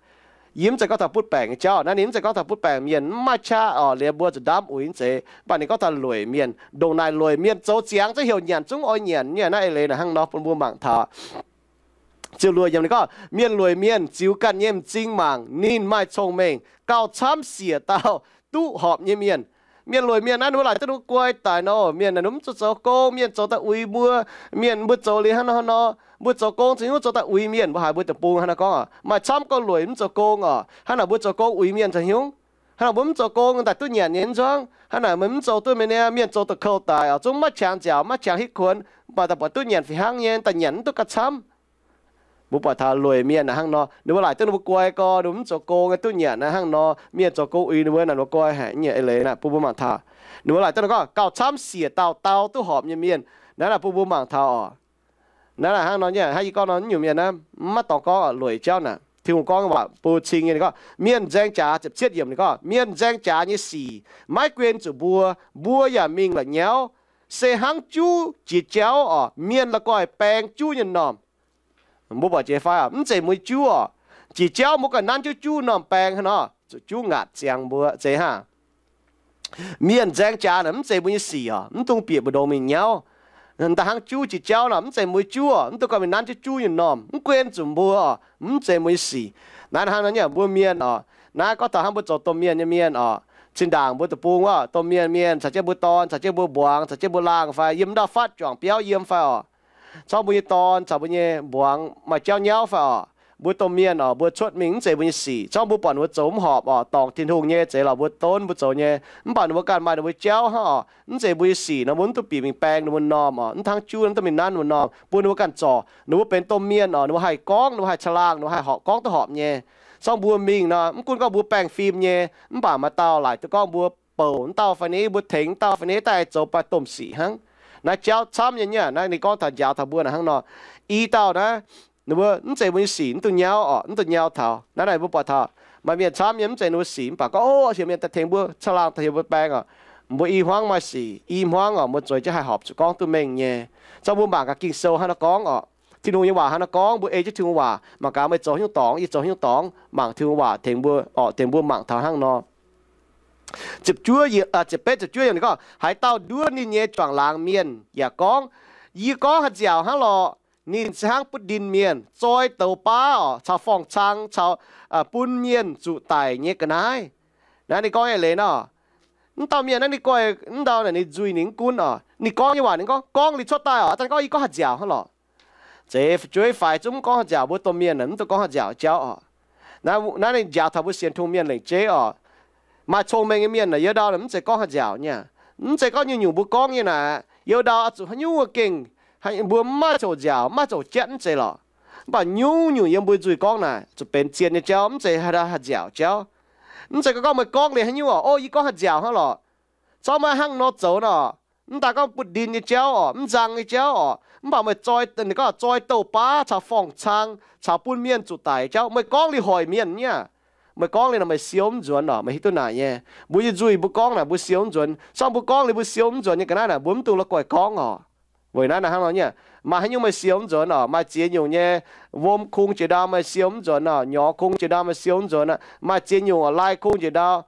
Yie mv zeiz gorngv taux butv baengc nyei jauv naaiv, ninh mv zeiz gorngv taux butv baengc mienh, mv maaih qaqv oc, liuz mbuo zuqc ndamv uix mv zeiz, mv baac ninh gorngv taux lueic mienh. Ndongc naaic lueic mienh zoux ziangx zungv heuc nyanc zungv oix nyanc nyei. Naaiv eix leiz naaic hnangv nor bun mbuo mangc taux. Ziepc luoqc yiemc ninh gorngv, mienh lueic mienh ziux ganh nyei m'zing mangc ninh maaih cong-mengh gauh camv siec dauh duqv horpc nyei mienh. Mienh lueic mienh naaiv ninh mbuo laaic duqv ninh mbuo guai daic nor, mienh naaic ninh mbuo mv zuqc zoux gong, mienh zoux daaih uix mbuo. Mienh mbuo zoux liuz hnangv nor hnangv nor, mbuo zoux gong caux hnyouv zoux daaih uix mienh. Mbuo haiz mbuo deic-bung hnangv naaiv gorngv oc, maaih camv gouv lueic mv zoux gong oc. Hnangv naaic mbuo zoux gong uix mienh caux hnyouv. Hnangv naaic mbuo mv zoux gong daaih duqv nyanc nyei nzuangv. Hnangv naaic meih mv zoux duqv meih niaa, mienh zoux da'kouv daic oc, zungv maiv qangx nziaauc maiv qangx hitv kuonx, mv baac daaih buatc duqv nyanc fih hnangv nyei, daaih nyanc mv duqv gauh camv. Mbuo buatc taux lueic mienh naaic hnangv nor, ninh mbuo laaic duqv ninh mbuo guai gorx, ninh mbuo mv zoux gong duqv nyanc naaiv hnangv nor, mienh zoux gong uix ninh mbuo naaic, ninh mbuo guai haic nyei eix leiz naaic bun mbuo mangc taux. Ninh mbuo laaic duqv ninh gorngv gauh camv siec dauh dauh duqv horpc nyei mienh. Naaiv naaic bun mbuo mangc taux oc. Naaiv naaic hnangv nor nyei, hnangv yie gorngv nor, naaiv nyungc mienh naaiv mv maaih dorngx gorngv oc, lueic jauv naaic. Tin-Hungh gorngv waac bun cing nyei, ninh gorngv mienh nzaeng jaax, ziepc cietv yiemc ninh gorngv, mienh nzaeng jaax nyei sic maiv guen zuqc mbuo, mbuo yaac mingh la'nyauv. Se hnangv juv jiex jauv oc, mienh la'guaih baeng juv nyei m'normh. Mbuo buatc jiex fai oc? Mv zeiz mbuo juv oc. Jiex jauv mbuo ganh nanv jienv juv normh baeng hnangv nor, zuqc juv ngaatc ziangx mbuo zeiz hnangv. Mienh nzaeng jaax naaic mv zeiz mbuo nyei sic oc, mv dungx bieqc mbu'ndongx mingh nyauv. Da'hnangv juv jiex jauv nor, mv zeiz mbuo juv oc, mv dungx ganh mingh nanv jienv juv nyei m'normh, mv guen zuqc mbuo oc, mv zeiz mbuo nyei sic. Naaiv hnangv nor nyei mbuo mienh oc, naaiv gorngv taux hnangv mbuo zoux domh mienh nyei mienh oc, zinh ndaangc mbuo deic-bung wuov domh mienh mienh caux jienv mbuo dorn, caux jienv mbuo mbuangz, caux jienv mbuo laangh fai yiem ndau-fatv juangc biauv yiem fai oc. Corc mbuo nyei dorn caux mbuo nyei mbuangz maaih jauv nyauv fai oc, mbuo domh mienh oc, mbuo cuotv mingh mv zeiz mbuo nyei sic. Corc mbuo buatc ninh mbuo zoux mv horpc oc, dorngc Tin-Hungh nyei, zeiz lorqc mbuo donv mbuo zoux nyei, mv baac ninh mbuo ganh maaih ninh mbuo jauv hnangv oc, mv zeiz mbuo nyei sic nor, mbuo mv duqv bieqc mingh baeng ninh mbuo m'normh oc, mv hnangv juv mv duqv mingh nanv ninh mbuo m'normh, bun ninh mbuo ganh zorc. Ninh mbuo benx domh mienh oc, ninh mbuo haih gorngv, ninh mbuo haih caangh laangh, ninh mbuo haih horpc gorngv duqv horpc nyei. Corc mbuo mingh nor, mv gunv gorngv mbuo baengh fim nyei, mv baac maaih dauh laaic duqv gorngv mbuo bouc mv dauh fai ni, mbuo tengx mv dauh fai ni, daaih zoux baaih domh sic hnangv. Naaiv jauv camv nyei nyei. Naaiv ninh gorngv taux njaaux taux mbuo naaic hnangv nor, i dauh naaiv, ninh mbuo mv zeiz mbuo nyei sic, mv dungx nyauv oc, mv dungx nyauv taux. Naaiv naaic mbuo buatc taux maaih mienh camv nyei mv zeiz ninh mbuo sic, mv baac gorngv, O, heuc mienh daaih tengx mbuo caangh laangh, daaih heuc mbuo baeng oc. Mbuo i hmuangv maaih sic, i hmuangv oc, mbuo zueiz jienv haih horpc zuqc gorngv duqv mengh nyei. Zorqv mbuo mangc gaax Ging-Sou hnangv naaiv gorngv oc. Tin-Hungh nyei waac hnangv naaiv gorngv, mbuo ei jienv Tin-Hungh waac mangc gaax, meih zoux haaix nyungc dorngx, yie zoux haaix nyungc dorngx, mangc Tin-Hungh waac tengx mbuo oc, tengx mbuo mangc taux hnangv nor. Ziepc juov, ziepc betv, ziepc juov yiemc ninh gorngv, Haaix dauh nduov ninh nyei juangc laangz mienh yaac gorngv, Yie gorngv haaix nziaauc hnangv lorqc, ninh se hnangv butv ndin mienh zoi douz baav oc, caux forng-cang, caux bun mienh zuqc daic nyei ga'naaiv. Naaiv ninh gorngv eix leiz nor, mv dauh mienh naaiv ninh guaih mv ndau naaic ninh nzuih ninh mv gunv oc, ninh gorngv nyei waac ninh gorngv, gorngv liuz cuotv daaih oc, daaih gorngv, Yie gorngv haaix nziaauc hnangv lorqc. Zeiz fu'jueiv faix zungv mv gorngv haaix nziaauc, mbuo domh mienh mv dungx gorngv haaix nziaauc jauv oc. Naaiv ninh njaaux taux mbuo sienx Tin-Hungh mienh lengc jeiv oc. Maaih cong-mengh nyei mienh naaic, yiem ndau naaic mv zeiz gorngv haaix nziaauc nyei. Mv zeiz gorngv nyungc-nyungc mbuo gorngv nyei naaic, yiem ndau oix zuqc haaix nyungc gengh, mbuo mv maaih coux nziaauc, mv maaih coux jatv mv zeiz lorqc. Mv baac nyungc-nyungc yiem mbuo nzuih gorngv naaic zuqc benx zien nyei jauv, mv zeiz haaix nziaauc jauv. Mv zeiz gorngv meih gorngv liuz haaix nyungc oc, O, yie gorngv haaix nziaauc hnangv lorqc. Corc maiv hnangv nor zoux nor. Mv daaih gorngv butv ndin nyei jauv oc, mv nzang nyei jauv oc, mv baac meih zoi, ninh gorngv zoi douz baav caux forng-cang caux bun mienh zuqc daic jauv, meih gorngv liuz hoic mienh nyei. Meih gorngv liuz nor meih siou mv nzuonx oc, meih hiuv duqv naaic nyei. Mbuo nyei nzuih mbuo gorngv naaic mbuo siou mv nzuonx. Corc mbuo gorngv liuz mbuo siou mv nzuonx nyei ga'naaiv naaic mbuo mv dungx la'guaih gorngv oc. Weic naaiv naaic hnangv nor nyei. Maaih haaix nyungc meih siou mv nzuonx oc, maaih ziex nyungc nyei, wuom kungx njiec ndau meih siou mv nzuonx oc, nyorx kungx njiec ndau meih siou mv nzuonx oc, maaih ziex nyungc oc, lai kungx njiec ndau,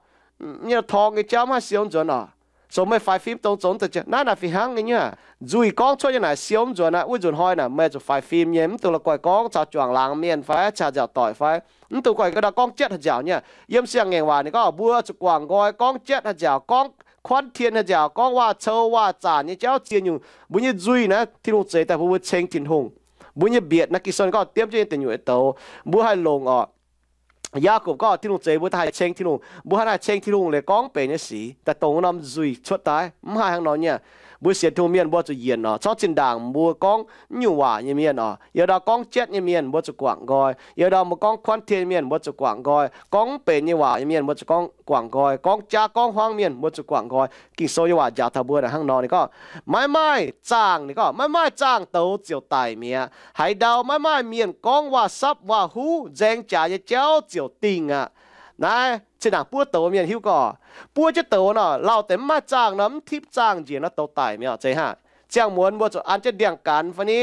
nyei torng nyei jauv mv haih siou mv nzuonx oc. Zoux meih faix fim dongh zoux deix, naaiv naaic fih hnangv nyei nyei. Nzuih gorngv cuotv nyei naaic siou mv nzuonx aqv. Wuov nzunc hnoi naaic meih zuqc faix fim nyei, mv dungx la'guaih gorngv caux juangc laangz mienh fai caux nziaauc doic fai, mv dungx guaih ga'ndau gorngv jatv haaix nziaauc nyei. Yiem siang-ngaengc waac ninh gorngv mbuo zuqc guangc nqoi gorngv jatv haaix nziaauc, gorngv kuanv tien haaix nziaauc, gorngv waac-cou waac-zaanc nyei jauv ziex nyungc. Mbuo nyei nzuih naaiv Tin-Hungh zeix daaih bun mbuo ceng Tin-Hungh. Mbuo nyei mbietc naaiv Ging-Sou ninh gorngv diemv jienv nyei deic nyuoqc nyei douz, mbuo haih longc oc. Yaakopv gorngv Tin-Hungh zeix mbuo daaih haih ceng Tin-Hungh. Mbuo hnangv naaic ceng Tin-Hungh liuz gorngv benx nyei sic daaih dongh wuov norm nzuih cuotv daaih, mv haih hnangv nor nyei. Mbuo sienx Tin-Hungh mienh mbuo zuqc yienc oc. Corc zinh ndaangc mbuo gorngv naaiv nyungc waac nyei mienh oc, yietc dauh gorngv jatv nyei mienh mbuo zuqc guangc nqoi, yietc dauh mbuo gorngv kuanv tien nyei mienh mbuo zuqc guangc nqoi, gorngv mv benx nyei waac nyei mienh mbuo zuqc gorngv guangc nqoi, gorngv jaav gorngv hmuangv mienh mbuo zuqc guangc nqoi. Ging-Sou nyei waac njaaux taux mbuo naaic hnangv nor, ninh gorngv, maiv maaih zaangh, ninh gorngv, maiv maaih zaangh douz ziouc daic mi'aqv. Haaix ndau maiv maaih mienh gorngv waac-sapv waac-huv nzaeng jaax nyei jauv ziouc dingh aqv. Naaiv zinh ndaangc buov douz mienh hiuv gorngv, buov jienv douz nor, lauh deix mv maaih zaangh nor, mv tipv zaangh njiec nor douz daic mi'aqv. Zeiz hnangv ziangh muonz mbuo zuqc an jienv ndiangx-gaanx fai ni,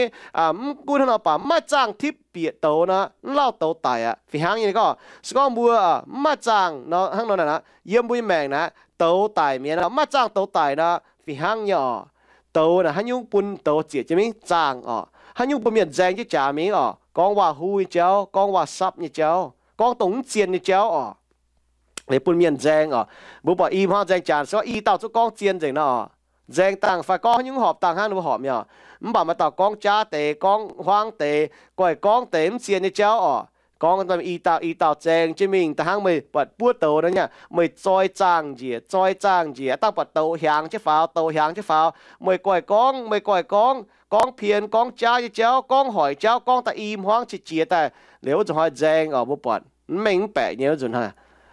mv gunv hnangv nor baac mv maaih zaangh tipv bieqc douz nor, mv lauh douz daic aqv. Fih hnangv nyei, ninh gorngv se gorngv mbuo mv maaih zaangh nor, hnangv nor naaic, yiem mbuo nyei maengc naaic douz daic mi'aqv nor, mv maaih zaangh douz daic nor, fih hnangv nyei oc. Douz naaic haaix nyungc bun douz zieqc jienv mingh? Zaangh oc. Haaix nyungc bun mienh nzaeng jienv jaax mingh oc? Gorngv waac-huv nyei jauv, gorngv waac-sapv nyei jauv, gorngv dongh mv zien nyei jauv oc. Liuz bun mienh nzaeng oc. Mbuo buatc i hmuangv nzaeng jaax se i dauh zungv gorngv zien nzengc nor oc. Nzaeng dangh fai gorngv haaix nyungc horpc dangh hnangv ninh mbuo horpc mi'aqv. Mv baac maaih dauh gorngv jaav deix, gorngv hmuangv deix, guaih gorngv deix mv zien nyei jauv oc. Gorngv i dauh i dauh nzaeng jienv mingh da'hnangv meih buatc buov douz nor nyei, meih zoi zaangh njiec, zoi zaangh njiec, dangh buatc douz hiaangx jienv faaux, douz hiaangx jienv faaux, meih guaih gorngv, meih guaih gorngv, gorngv pien, gorngv jaav nyei jauv, gorngv hoic jauv, gorngv daaih i hmuangv qiex jiez daaih, liuz wuov nzunc hnoi nzaeng oc, mbuo buatc mv mengh mv baeqc nyei wuov nzunc hnoi.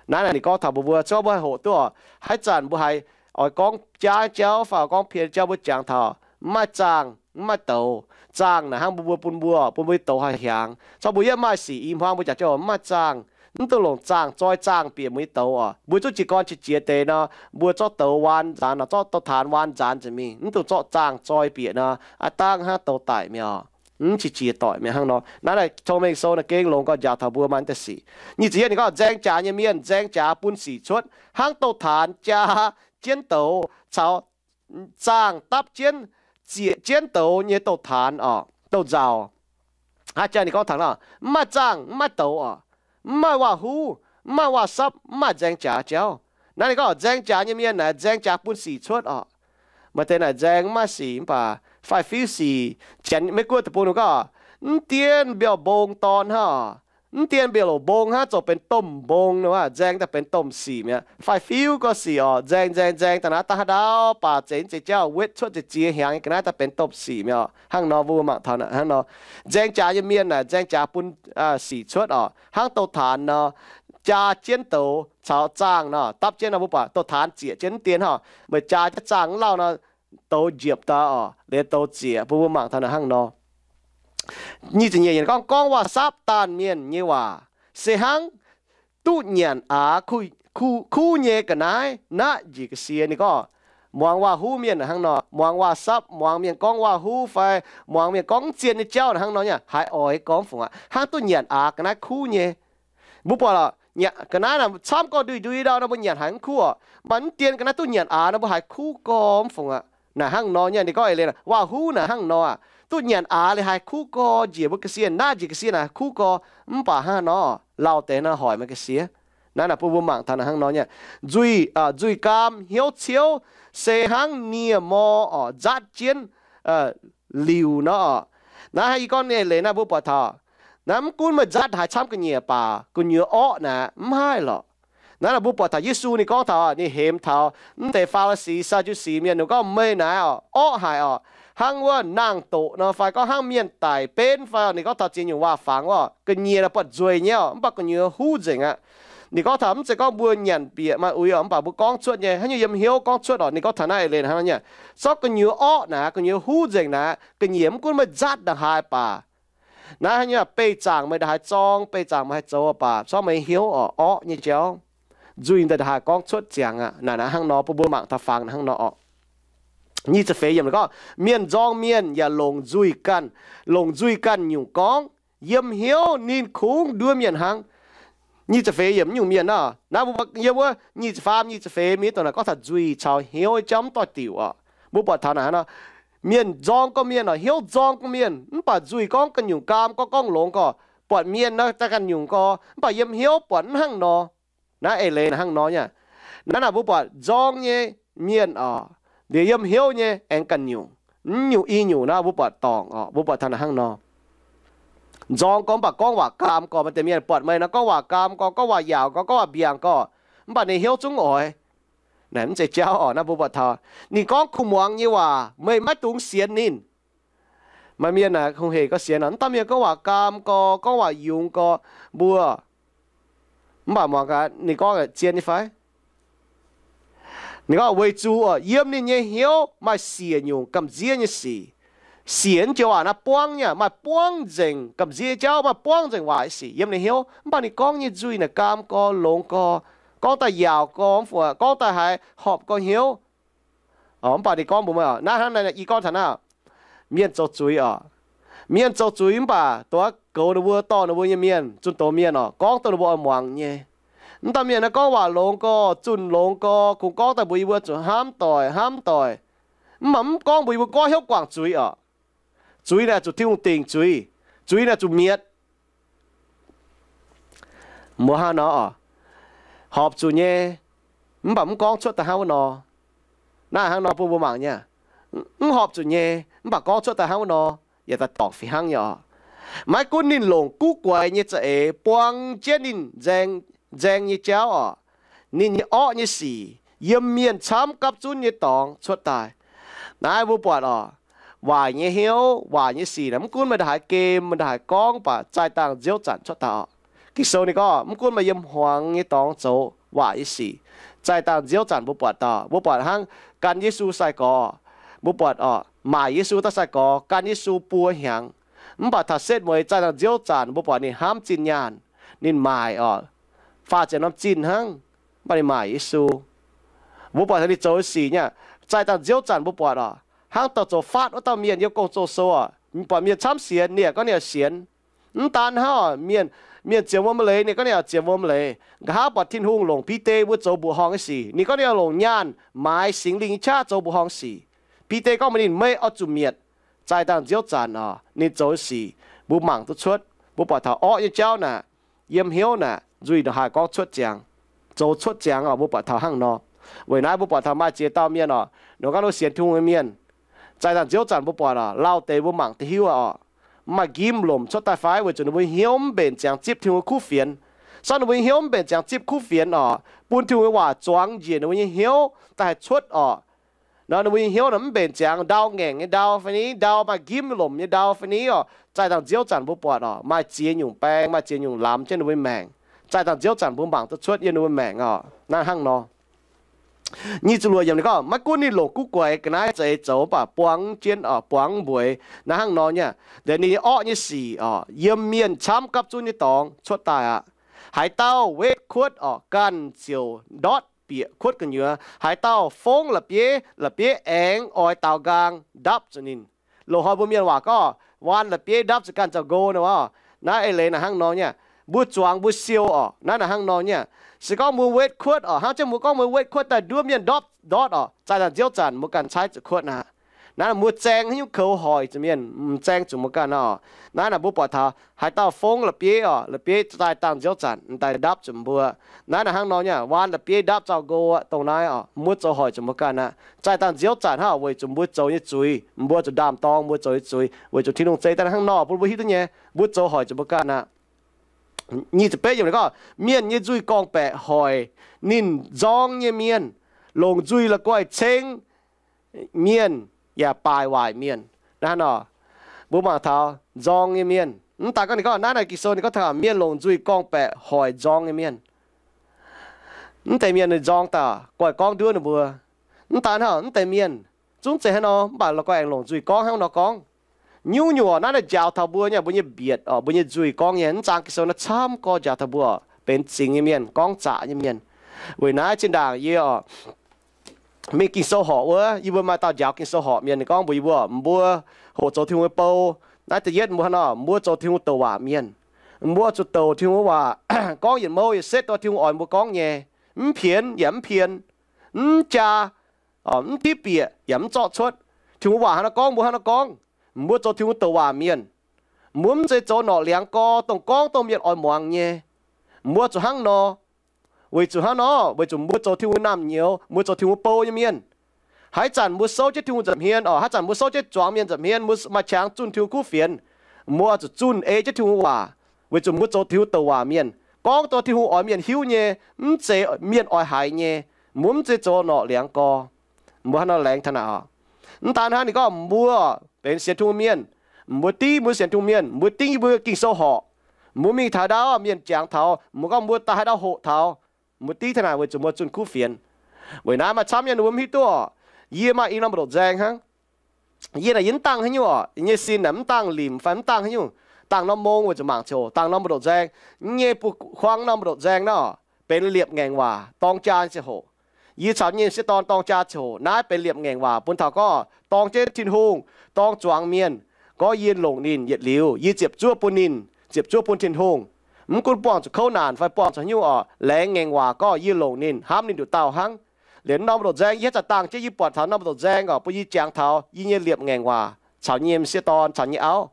Naaiv naaic ninh gorngv taux mbuo, mbuo zorqv mbuo haih hoqc duqv oc. Haaix zanc mbuo haiz oix gorngv jaav jauv fai gorngv pien jauv, mbuo jangx taux mv maaih zaangh, mv maaih douz. Zaangh naaic hnangv mbuo, mbuo bun mbuo, bun mbuo nyei douz haih hiaangx. Corc mbuo yaac maaih sic i hmuangv, mbuo jangx jienv mv maaih zaangh, mv duqv longc zaangh zoi zaangh bieqc mbuo nyei douz oc. Mbuo zungv jiez gorn qiex jiez deix nor, mbuo zorqv douz waan nzaanx nor, zorqv douz-taanx waan nzaanx nzengc mingh, mv dungx zorqv zaangh zoi bieqc nor, aav dangh hnangv douz daic mi'aqv oc. Mv qiex jiez doic mi'aqv hnangv nor. Naaiv naaic Tong-Mengh Sou naaic gengh longx gauh njaaux taux mbuo maaih deix sic. Nyic ziepc yietv ninh gorngv, nzaeng jaax nyei mienh nzaeng jaax bun sic cuotv hnangv douz-taanx jaa jienv douz caux zaangh dapv jienv zieqc jienv douz nyei douz-taanx oc, douz-nzauc. Haaix jaax ninh gorngv taux nor, mv maaih zaangh, mv maaih douz oc, mv maaih waac-huv, mv maaih waac-sapv, mv maaih nzaeng jaax jauv. Naaiv ninh gorngv nzaeng jaax nyei mienh naaic nzaeng jaax bun sic cuotv oc. Maaih deix naaic nzaeng mv maaih sic mv baac faix-fiuv sic. Janx Meiv Guoqv deic-bung ninh gorngv, mv dien mbiauh mbong dorn hnangv oc, mv dien mbiauh loc mbong hnangv, zoux benx domh mbong nor, nzaeng daaih benx domh sic mi'aqv. Faix-fiuv gorx sic oc, nzaeng nzaeng nzaeng daaih naaiv dangh haaix ndau baac zeiz mv zeiz jauv wetv cuotv ziex ziex hiaangx nyei ga'naaiv daaih benx domh sic mi'aqv oc. Hnangv nor mbuo mangc taux hnangv nor, nzaeng jaax nyei mienh naaic nzaeng jaax bun sic cuotv oc, hnangv douz-taanx nor, jaa jienv douz caux zaangh nor dapv jienv nor, mbuo buatc douz-taanx zieqc jienv mv dien hnangv, meih jaa jienv zaangh mv lauh nor, douz njiepc daaih oc, liuz douz zieqc, mbuo mbuo mangc taux naaic hnangv nor. Nyic ziepc nyeic yiemc gorngv, gorngv waac-sapv daanh mienh nyei waac se hnangv duqv nyanc aax kuv nyei ga'naaiv naqv njiec ga'sie. Ninh gorngv muangx waac-huv mienh hnangv nor, muangx waac-sapv, muangx mienh gorngv waac-huv fai muangx mienh gorngv mv zien nyei jauv hnangv nor nyei, haiz oix gorngv fungc aqv, hnangv duqv nyanc aax ga'naaiv kuv nyei. Mbuo buatc ga'naaiv naaic camv gorx ndui-ndui ndau nor mbuo nyanc haiz mv kuv oc. Maaih mv dien ga'naaiv duqv nyanc aax nor mbuo haiz kuv gorx mv fungc aqv. Naaic hnangv nor nyei, ninh gorngv eix leiz waac-huv naaic hnangv nor aqv. Duqv nyanc aax liuz haiz kuv gorx njiec mbuo ga'sie, naqv njiec ga'sie naaic kuv gorx. Mv baac hnangv nor, lauh deix nor hoic meih ga'sie. Naaiv naaic bun mbuo mangc taux naaic hnangv nor nyei. Nzuih, nzuih gaam hnyouv ciouv se hnangv nie-mor oc, nzatv jienv liuc nor oc. Naaiv hnangv yie gorngv nyei eix leiz naaiv mbuo buatc taux, naaiv mv gunv meih nzatv haaix camv ga'nyiec baac gu'nyuoz orqv naaic mv haih lorqc. Naaiv naaic mbuo buatc taux Yesu ninh gorngv taux, ninh hemx taux mv deix Faa^li^si, Saa^ndu^si mienh, ninh gorngv meih naaic oc, orqv haic oc, hnangv wuov naang-doqc nor fai gorngv hnangv mienh daic benv fai oc. Ninh gorngv taux ziex nyungc waac-fangx wuov, ga'nyiec buatc nzueic nyei oc, mv baac gu'nyuoz huv nzengc aqv. Ninh gorngv taux mv zeiz gorngv mbuo nyanc bieqc maaih uix oc, mv baac mbuo gorngv cuotv nyei, haaix nyungc yiem hnyouv gorngv cuotv oc. Ninh gorngv taux naaiv eix leiz hnangv nor nyei, zorqv gu'nyuoz orqv naaic, gu'nyuoz huv nzengc naaic, ga'nyiec mv gunv meih nzatv ndongc haaix baac, naaiv hnangv nyei, beih zaangc meih ndongc haaix zorng, beih zaangc meih haaix zoux baac, zorqv meih nyei hnyouv oc, orqv nyei jauv, nzuih ndongc haaix gorngv cuotv ziangx aqv. Naaic naaiv hnangv nor bun mbuo mangc taux fangx hnangv nor oc. Nyic ziepc feix yiemc gorngv, mienh nzorng mienh yaac longc nzuih ganh, longc nzuih ganh nyungc gorngv, yiem hnyouv ninh kungx nduov mienh hnangv. Nyic ziepc feix yiemc nyungc mienh naaiv, naaiv mbuo yiem wuov nyic ziepc faam, nyic ziepc feix mienh dongh naaic gorngv taux nzuih caux hnyouv nyei jauv mv doix diuc oc. Mbuo buatc taux naaic hnangv nor, mienh nzorng gorngv mienh oc, hnyouv nzorng gorngv mienh, mv baac nzuih gorngv ganh nyungc, gaam gorngv gorngv longx gorqv, buatc mienh naaiv daaih ganh nyungc gorqv, mv baac yiem hnyouv buatc mv hnangv nor. Naaiv eix leiz naaic hnangv nor nyei. Naaiv naaic mbuo buatc nzorng nyei mienh oc, liuz yiem hnyouv nyei aengx ganh nyungc. Mv nyungc i nyungc naaiv mbuo buatc dorngc oc, mbuo buatc taux naaic hnangv nor. Nzorng gorngv mv baac gorngv waac gaam gorqv, maaih deix mienh buatc meih nor gorngv waac gaam gorqv, gorngv waac yaauc gorqv, gorngv waac mbiaangc gorqv, mv baac ninh hnyouv zungv oix. Naaic mv zeiz jauv oc. Naaiv mbuo buatc taux ninh gorngv kuh muangx nyei waac, meih maiv dungx sienx ninh. Maaih mienh naaic kungx hec gorngv sienx oc. Mv dauh mienh gorngv waac gaam gorx, gorngv waac yungz gorx, mbuo mv baac muangx gaax ninh gorngv zien nyei fai? Ninh gorngv, weic zuqc yiem ninh nyei hnyouv maaih siec nyungc gamh nziev nyei sic. Siec joux waac naaiv buangv nyei, maaih buangv nzengc gamh nziev nyei jauv, maaih buangv nzengc waaic sic yiem ninh hnyouv. Mv baac ninh gorngv nyei nzuih naaic gaam gorx, longx gorx, gorngv daaih yaauc gorx, mv fai gorngv daaih haiz horpc gorx hnyouv. Mv baac ninh gorngv mbuox meih, naaiv hnangv naaiv, yie gorngv taux naaiv, mienh zoux zuiz oc. Mienh zoux zuiz mv baac dongh goux ninh mbuo, dorh ninh mbuo nyei mienh, zunh doz mienh oc, gorngv dongh ninh mbuo oix muangx nyei. Mv dauh mienh naaiv gorngv waac longx gorx, zunh longx gorx, kungx gorngv daaih mbuox yie mbuo zuqc hnamv doic, hnamv doic. Mv baac mv gorngv mbuox yie mbuo gorngv hnyouv guangc zuiz oc. Zuiz naaic zuqc Tin-Hungh dingc zuiz. Zuiz naaic zuqc mietc. Mbuo hnangv nor oc, horpc zuqc nyei, mv baac mv gorngv cuotv daaih hnangv wuov nor. Naaiv hnangv nor bun mbuo mangc nyei. Mv horpc zuqc nyei, mv baac gorngv cuotv daaih hnangv wuov nor, yaac daaih dorngc fih hnangv nyei oc. Maiv gunv ninh longc guv guaix nyei za'eix buang jienv ninh nzaeng, nzaeng nyei jauv oc, ninh nyei orqv nyei sic yiem mienh camv gapv zunv nyei dorngx cuotv daaih. Naaiv mbuo buatc oc, waaic nyei hnyouv, waaic nyei sic naaic, mv gunv meih ndongc haaix gem, meih ndongc haaix gorngv, mv baac zaih dangh nziouv zanc cuotv daaih oc. Ging-Sou ninh gorngv, mv gunv meih yiem hmuangx nyei dorngx zoux waaic nyei sic, zaih dangh nziouv zanc mbuo buatc daaih, mbuo buatc hnangv gan Yesu sai-gorx, mbuo buatc oc, maaic Yesu daaih sai-gorx, gan Yesu buo hnyangx. Mv baac taux setv mueiz zaih dangh nziouv zanc mbuo buatc ninh hnamv zinh nyaanh, ninh maaic oc, faah ziepc norm zinh hnangv, mv baac ninh maaic Yesu. Mbuo buatc taux ninh zoux sic nyei, zaih dangh nziouv zanc mbuo buatc oc, hnangv dorh zoux faatv wuov dauh mienh yiem gong-zoh sou oc, buatc mienh camv sienx, ninh yaac gorngv ninh yaac sienx. Mv daan hnangv oc, mienh, mienh ziouc wuom leiz, ninh gorngv ninh yaac ziouc wuom leiz. Nqa'haav buatc Tin-Hungh longc Bide mbuo zoux mbuoqc horngh nyei sic, ninh gorngv ninh yaac longc nyaanh maaiz Singx Lingh nyei qaqv zoux mbuoqc horngh sic. Bide gorngv mbuox ninh, meih oix zuqc mietc. Zaih dangh nziouv zanc oc, ninh zoux sic mbuo mangc duqv cuotv. Mbuo buatc taux orqv nyei jauv naaic, yiem hnyouv naaic, nzuih ndongc haaix gorngv cuotv ziangx, zoux cuotv ziangx oc. Mbuo buatc taux hnangv nor. Weic naaiv mbuo buatc taux maaih ziex dauh mienh oc, ninh gorngv ninh sienx Tin-Hungh nyei mienh, zaih dangh nziouv zanc mbuo buatc oc, lauh deix mbuo mangc duqv hiuv oc, maaih nqimv lomc cuotv daaih fai? Weic zuqc ninh mbuo nyei hnyouv mv mbenc ziangx zipv Tin-Hungh nyei kuv fienx. Se gorngv ninh mbuo nyei hnyouv mv mbenc ziangx zipv kuv fienx oc, bun Tin-Hungh nyei waac zuangx njiec ninh mbuo nyei hnyouv daaih haih cuotv oc. Nor ninh mbuo nyei hnyouv naaic mv mbenc ziangx ndau ngaengc nyei ndau fai ni, ndau maaih nqimv lomc nyei ndau fai ni oc, zaih dangh nziouv zanc mbuo buatc oc, maaih ziex nyungc baeng, maaih ziex nyungc lamz jienv ninh mbuo nyei maengc. Zaih dangh nziouv zanc mbuo mangc duqv cuotv yiem ninh mbuo maengc oc. Naaiv hnangv nor. Nyic ziepc luoqc yiemc ninh gorngv, maiv gunv ninh longc guv guaix ga'naaiv za'eix zoux, mv baac buangv jienv oc, buangv mbueix. Naaiv hnangv nor nyei, ninh nyei orqv nyei sic oc, yiem mienh camv gapv zunv nyei dorngx cuotv daaih aqv. Haaix dauh wetv kuotv oc, ganh ziouc ndortv bieqc kuotv gu'nyuoz. Haaix dauh fongv la'bieiv, la'bieiv aengx oix daaux nqaang ndapv zuqc ninh. Loz-hnoi mbuo mienh waac gorngv, waan la'bieiv ndapv zuqc ganh zaux nqo nor. Naaiv eix leiz naaic hnangv nor nyei, mbuo zuangx mbuo siou oc. Naaiv naaic hnangv nor nyei, se gorngv mbuo wetv kuotv oc, hnangv jienv mbuo gorngv mbuo wetv kuotv daaih nduov mienh ndortv, ndortv oc, zaih dangh nziouv zanc mbuo ganh caaiv zuqc kuotv aqv. Naaiv mbuo zaeng haaix nyungc koux hoic zuqc mienh, m'zaeng zuqc mbuo ganh oc. Naaiv naaic mbuo buatc taux haaix dauh fongv la'bieiv oc, la'bieiv zaih dangh nziouv zanc m'daaih ndapv zuqc mbuo. Naaiv naaic hnangv nor nyei, waan la'bieiv ndapv zaux nqo aqv, dongh naaiv oc, mbuo zoux hoic zuqc mbuo ganh aqv. Zaih dangh nziouv zanc hnangv oc, weic zuqc mbuo zoux nyei zuiz, mbuo zuqc ndaam-dorng mbuo zoux nyei zuiz, weic zuqc Tin-Hungh zeiz daaih hnangv nor bun mbuo hiuv duqv nyei, mbuo zoux hoic zuqc mbuo ganh aqv. Nyic ziepc betv yiemc ninh gorngv, mienh nyei nzuih gorngv-baeqc hoic ninh nzorng nyei mienh, longc nzuih la'guaih ceng mienh yaac baaic waaic mienh. Naaiv nor, mbuo mangc taux nzorng nyei mienh, mv daan gorngv ninh gorngv naaiv naaic Ging-Sou ninh gorngv taux mienh longc nzuih gorngv-baeqc hoic nzorng nyei mienh. Mv deix mienh ninh nzorng daaih guaih gorngv nduov ninh mbuo. Mv daan hnangv mv deix mienh zungv zeiz hnangv nor, mv baac la'guaih aengx longc nzuih gorngv hnangv nor gorngv. Nyungc-nyungc naaiv naaic njaaux taux mbuo nyei, mbuo nyei mbietc oc, mbuo nyei nzuih gorngv nyei. Mv zaang Ging-Sou naaiv camv gorx njaaux taux mbuo oc, benx zingx nyei mienh, gorngv zaqc nyei mienh. Weic naaiv zinh ndaangc yie oc, mingh Ging-Sou horc wuov, yie mbuo maaih dauh njaaux Ging-Sou horc mienh, ninh gorngv mbuox yie mbuo, mbuo hoqc zoux Tin-Hungh nyei bou. Naaiv da'yietv mbuo hnangv nor, mbuo zoux Tin-Hungh douc waac mienh. Mbuo zuqc douc Tin-Hungh waac, gorngv yietc mouh yietc setv dongh Tin-Hungh oix mbuo gorngv nyei, mv pienx yaac mv pien, mv jaa, mv div bieqc yaac mv zorqv cuotv. Tin-Hungh waac hnangv nor gorngv, mbuo hnangv nor gorngv. Mbuo zoux Tin-Hungh douc waac mienh. Mbuo mv zeiz zoux norqc liangx gorx, dongh gorngv dongh mienh oix muangx nyei. Mbuo zuqc hnangv nor. Weic zuqc hnangv nor, weic zuqc mbuo zoux Tin-Hungh naamh nyouz, mbuo zoux Tin-Hungh bou nyei mienh. Haaix zanc mbuo souv jienv Tin-Hungh nza'hmien oc, haaix zanc mbuo souv jienv zuangx mienh nza'hmien, mbuo maaih qangx zunh Tin-Hungh kuv fienx, mbuo zuqc zunh ei jienv Tin-Hungh waac, weic zuqc mbuo zoux Tin-Hungh douc waac mienh, gorngv dongh Tin-Hungh oix mienh hiuv nyei, mv zeiz mienh oix haiz nyei. Mbuo mv zeiz zoux norqc liangx gorx. Mbuo hnangv nor laengz taux naaic oc. Mv daan hnangv, ninh gorngv mbuo benx sienx Tin-Hungh mienh, mbuo dingv mbuo sienx Tin-Hungh mienh, mbuo dingv yie mbuo Ging-Sou horqc. Mbuo mingh taux haaix ndau, mienh jangx taux, mbuo gorngv mbuo daaih haaix ndau hoqc taux, mbuo dingv taux naaic weic zuqc mbuo zunh kuv fienx. Weic naaiv maaih camv nyei ninh mbuo mv hiuv duqv. Yie maaih i norm mbu'ndongx nzaeng hnangv. Yie naaic yie mv dangh haaix nyungc oc. Yie nyei sin naaic mv dangh limc fai mv dangh haaix nyungc. Dangh norm mong weic zuqc mangc ziangh hoc, dangh norm mbu'ndongx nzaeng. Yie nyei buo huang norm mbu'ndongx nzaeng nor, benx liepc ngaengc waac dorng jaa ziangh hoc. Yie caux yie nyei m'sieqv dorn dorng jaa ziangh hoc, naaiv benx liepc ngaengc waac bun taux gorngv dorng jienv Tin-Hungh, dorng zuangx mienh, gorngv yie longc ninh yietc liuz, yie ziepc zuoqv bun ninh, ziepc zuoqv bun Tin-Hungh. Mv gunv buangh zuqc kouv naanc fai buangh zuqc haaix nyungc oc, laengz ngaengc waac gorngv yie longc ninh, hnamv ninh nduqc dauh hnangv. Liuz norm mbu'ndongx nzaeng yie haaix zanc dangh jienv, yie buatc taux norm mbu'ndongx nzaeng oc, bun yie jangx taux yie nyei liepc ngaengc waac caux yie nyei m'sieqv dorn caux yie nyei auv.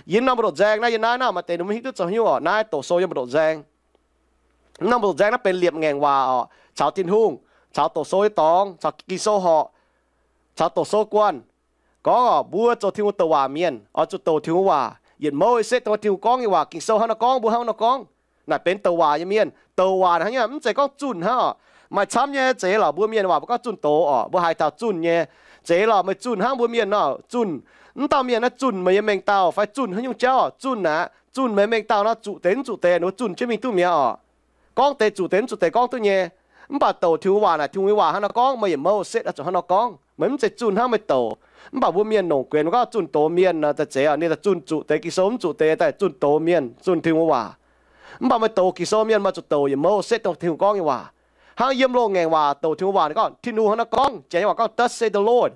Yie norm mbu'ndongx nzaeng naaiv, yie naaiv naaiv maaih deix ninh mbuo mv hiuv duqv zoux haaix nyungc oc, naaiv doqc sou nyei mbu'ndongx nzaeng. Mv norm mbu'ndongx nzaeng naaiv benx liepc ngaengc waac oc, caux Tin-Hungh, caux doqc sou nyei dorngx, caux Ging-Sou horqc, caux doqc sou guanh. Gorngv oc, mbuo zoux Tin-Hungh douc waac mienh oix zuqc douc Tin-Hungh waac yietc mouv setv dongh Tin-Hungh gorngv nyei waac. Ging-Sou hnangv nor gorngv, mbuo hnangv nor gorngv. Naaic benx douc waac nyei mienh. Douc waac hnangv nyei, mv zeiz gorngv zunh hnangv oc. Maaih camv nyei zeiz lorqc, mbuo mienh waac mbuo gorngv zunh doz oc, mbuo haiz taux zunh nyei. Zeiz lorqc, meih zunh hnangv mbuo mienh nor, zunh. Mv dauh mienh naaiv zunh meih nyei mengh dauh fai zunh haaix nyungc jauv, zunh aqv. Zunh meih mengh dauh nor, zuqc deix mv zuqc deix, ninh mbuo zunh jienv mingh duqv mi'aqv oc. Gorngv deix zuqc deix mv zuqc deix gorngv duqv nyei. Mv baac douc Tin-Hungh waac naaic, Tin-Hungh nyei waac hnangv nor gorngv, meih yietc mouv setv oix zuqc hnangv nor gorngv. Meih mv zeiz zunh hnangv meih douc. Mv baac mbuo mienh nongc guenx mbuo gorngv zunh doz mienh nor, daaih zeiz oc, ninh daaih zunh zuqc deix Ging-Sou mv zuqc deix, daaih zunh doz mienh, zunh Tin-Hungh waac. Mv baac meih douc Ging-Sou mienh, meih zuqc douc yietc mouv setv dongh Tin-Hungh gorngv nyei waac. Hnangv yiem loz-ngaengc waac douc Tin-Hungh waac, ninh gorngv Tin-Hungh hnangv nor gorngv, Janx nyei waac gorngv, Thus saith the Lord.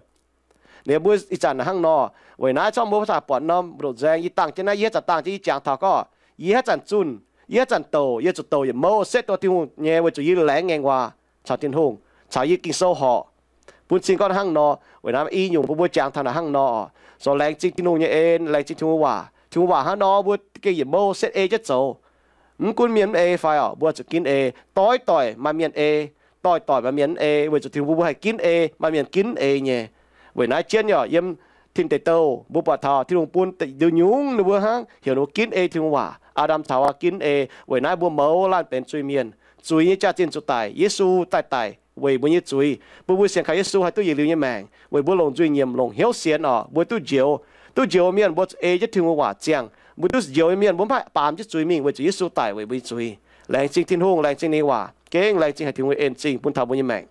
Liuz mbuo ih zanc hnangv nor, weic naaiv zorqv mbuo taux buatc norm mbu'ndongx nzaeng, yie dangh jienv naaiv, yie haaix zanc dangh jienv, yie jangx taux gorngv, yie haaix zanc zunh, yie zuqc douc yietc mouv setv dongh Tin-Hungh nyei, weic zuqc yie laengz ngaengc waac caux Tin-Hungh, caux yie Ging-Sou horqc. Bun cing gorngv hnangv nor, weic naaiv i nyungc mbuo mbuo jangx taux naaic hnangv nor oc. Zoux laengz zingh Tin-Hungh nyei en, laengz zingh Tin-Hungh waac. Tin-Hungh waac hnangv nor mbuo gengh yietc mouv setv ei jienv zoux. Mv gunv mienh mv ei fai oc, mbuo zuqc ginv ei. Doix-doic maaih mienh ei, doix-doic maaih mienh mv ei, weic zuqc Tin-Hungh mbuox mbuo haih ginv ei, maaih mienh ginv ei nyei. Weic naaiv jienv yaac yiem Tin Deic Douh mbuo buatc taux Tin-Hungh bun nduqc nyungc ninh mbuo hnangv heuc ninh mbuo ginv ei Tin-Hungh waac. Aa^ndam caux Haawaa ginv ei, weic naaiv mbuo mouz laanh benx zuiz-mienh. Zuiz nyei jaax-zinh zuqc daic, Yesu daaih daic weic mbuo nyei zuiz, bun mbuo sienx kaux Yesu haih duqv yietc liuz nyei maengc. Weic mbuo longc nzuih nyiemc, longc hnyouv sienx oc, mbuo duqv njoux. Duqv njoux mienh mbuo zuqc ei jienv Tin-Hungh waac ziangh. Mbuo duqv njoux nyei mienh mbuo mv haih baamz jienv zuiz mingh, weic zuqc Yesu daic weic mbuo nyei zuiz. Laengz zingh Tin-Hungh, laengz zingh ninh nyei waac, gengh laengz zingh haic Tin-Hungh nyei en zingh bun taux mbuo nyei maengc.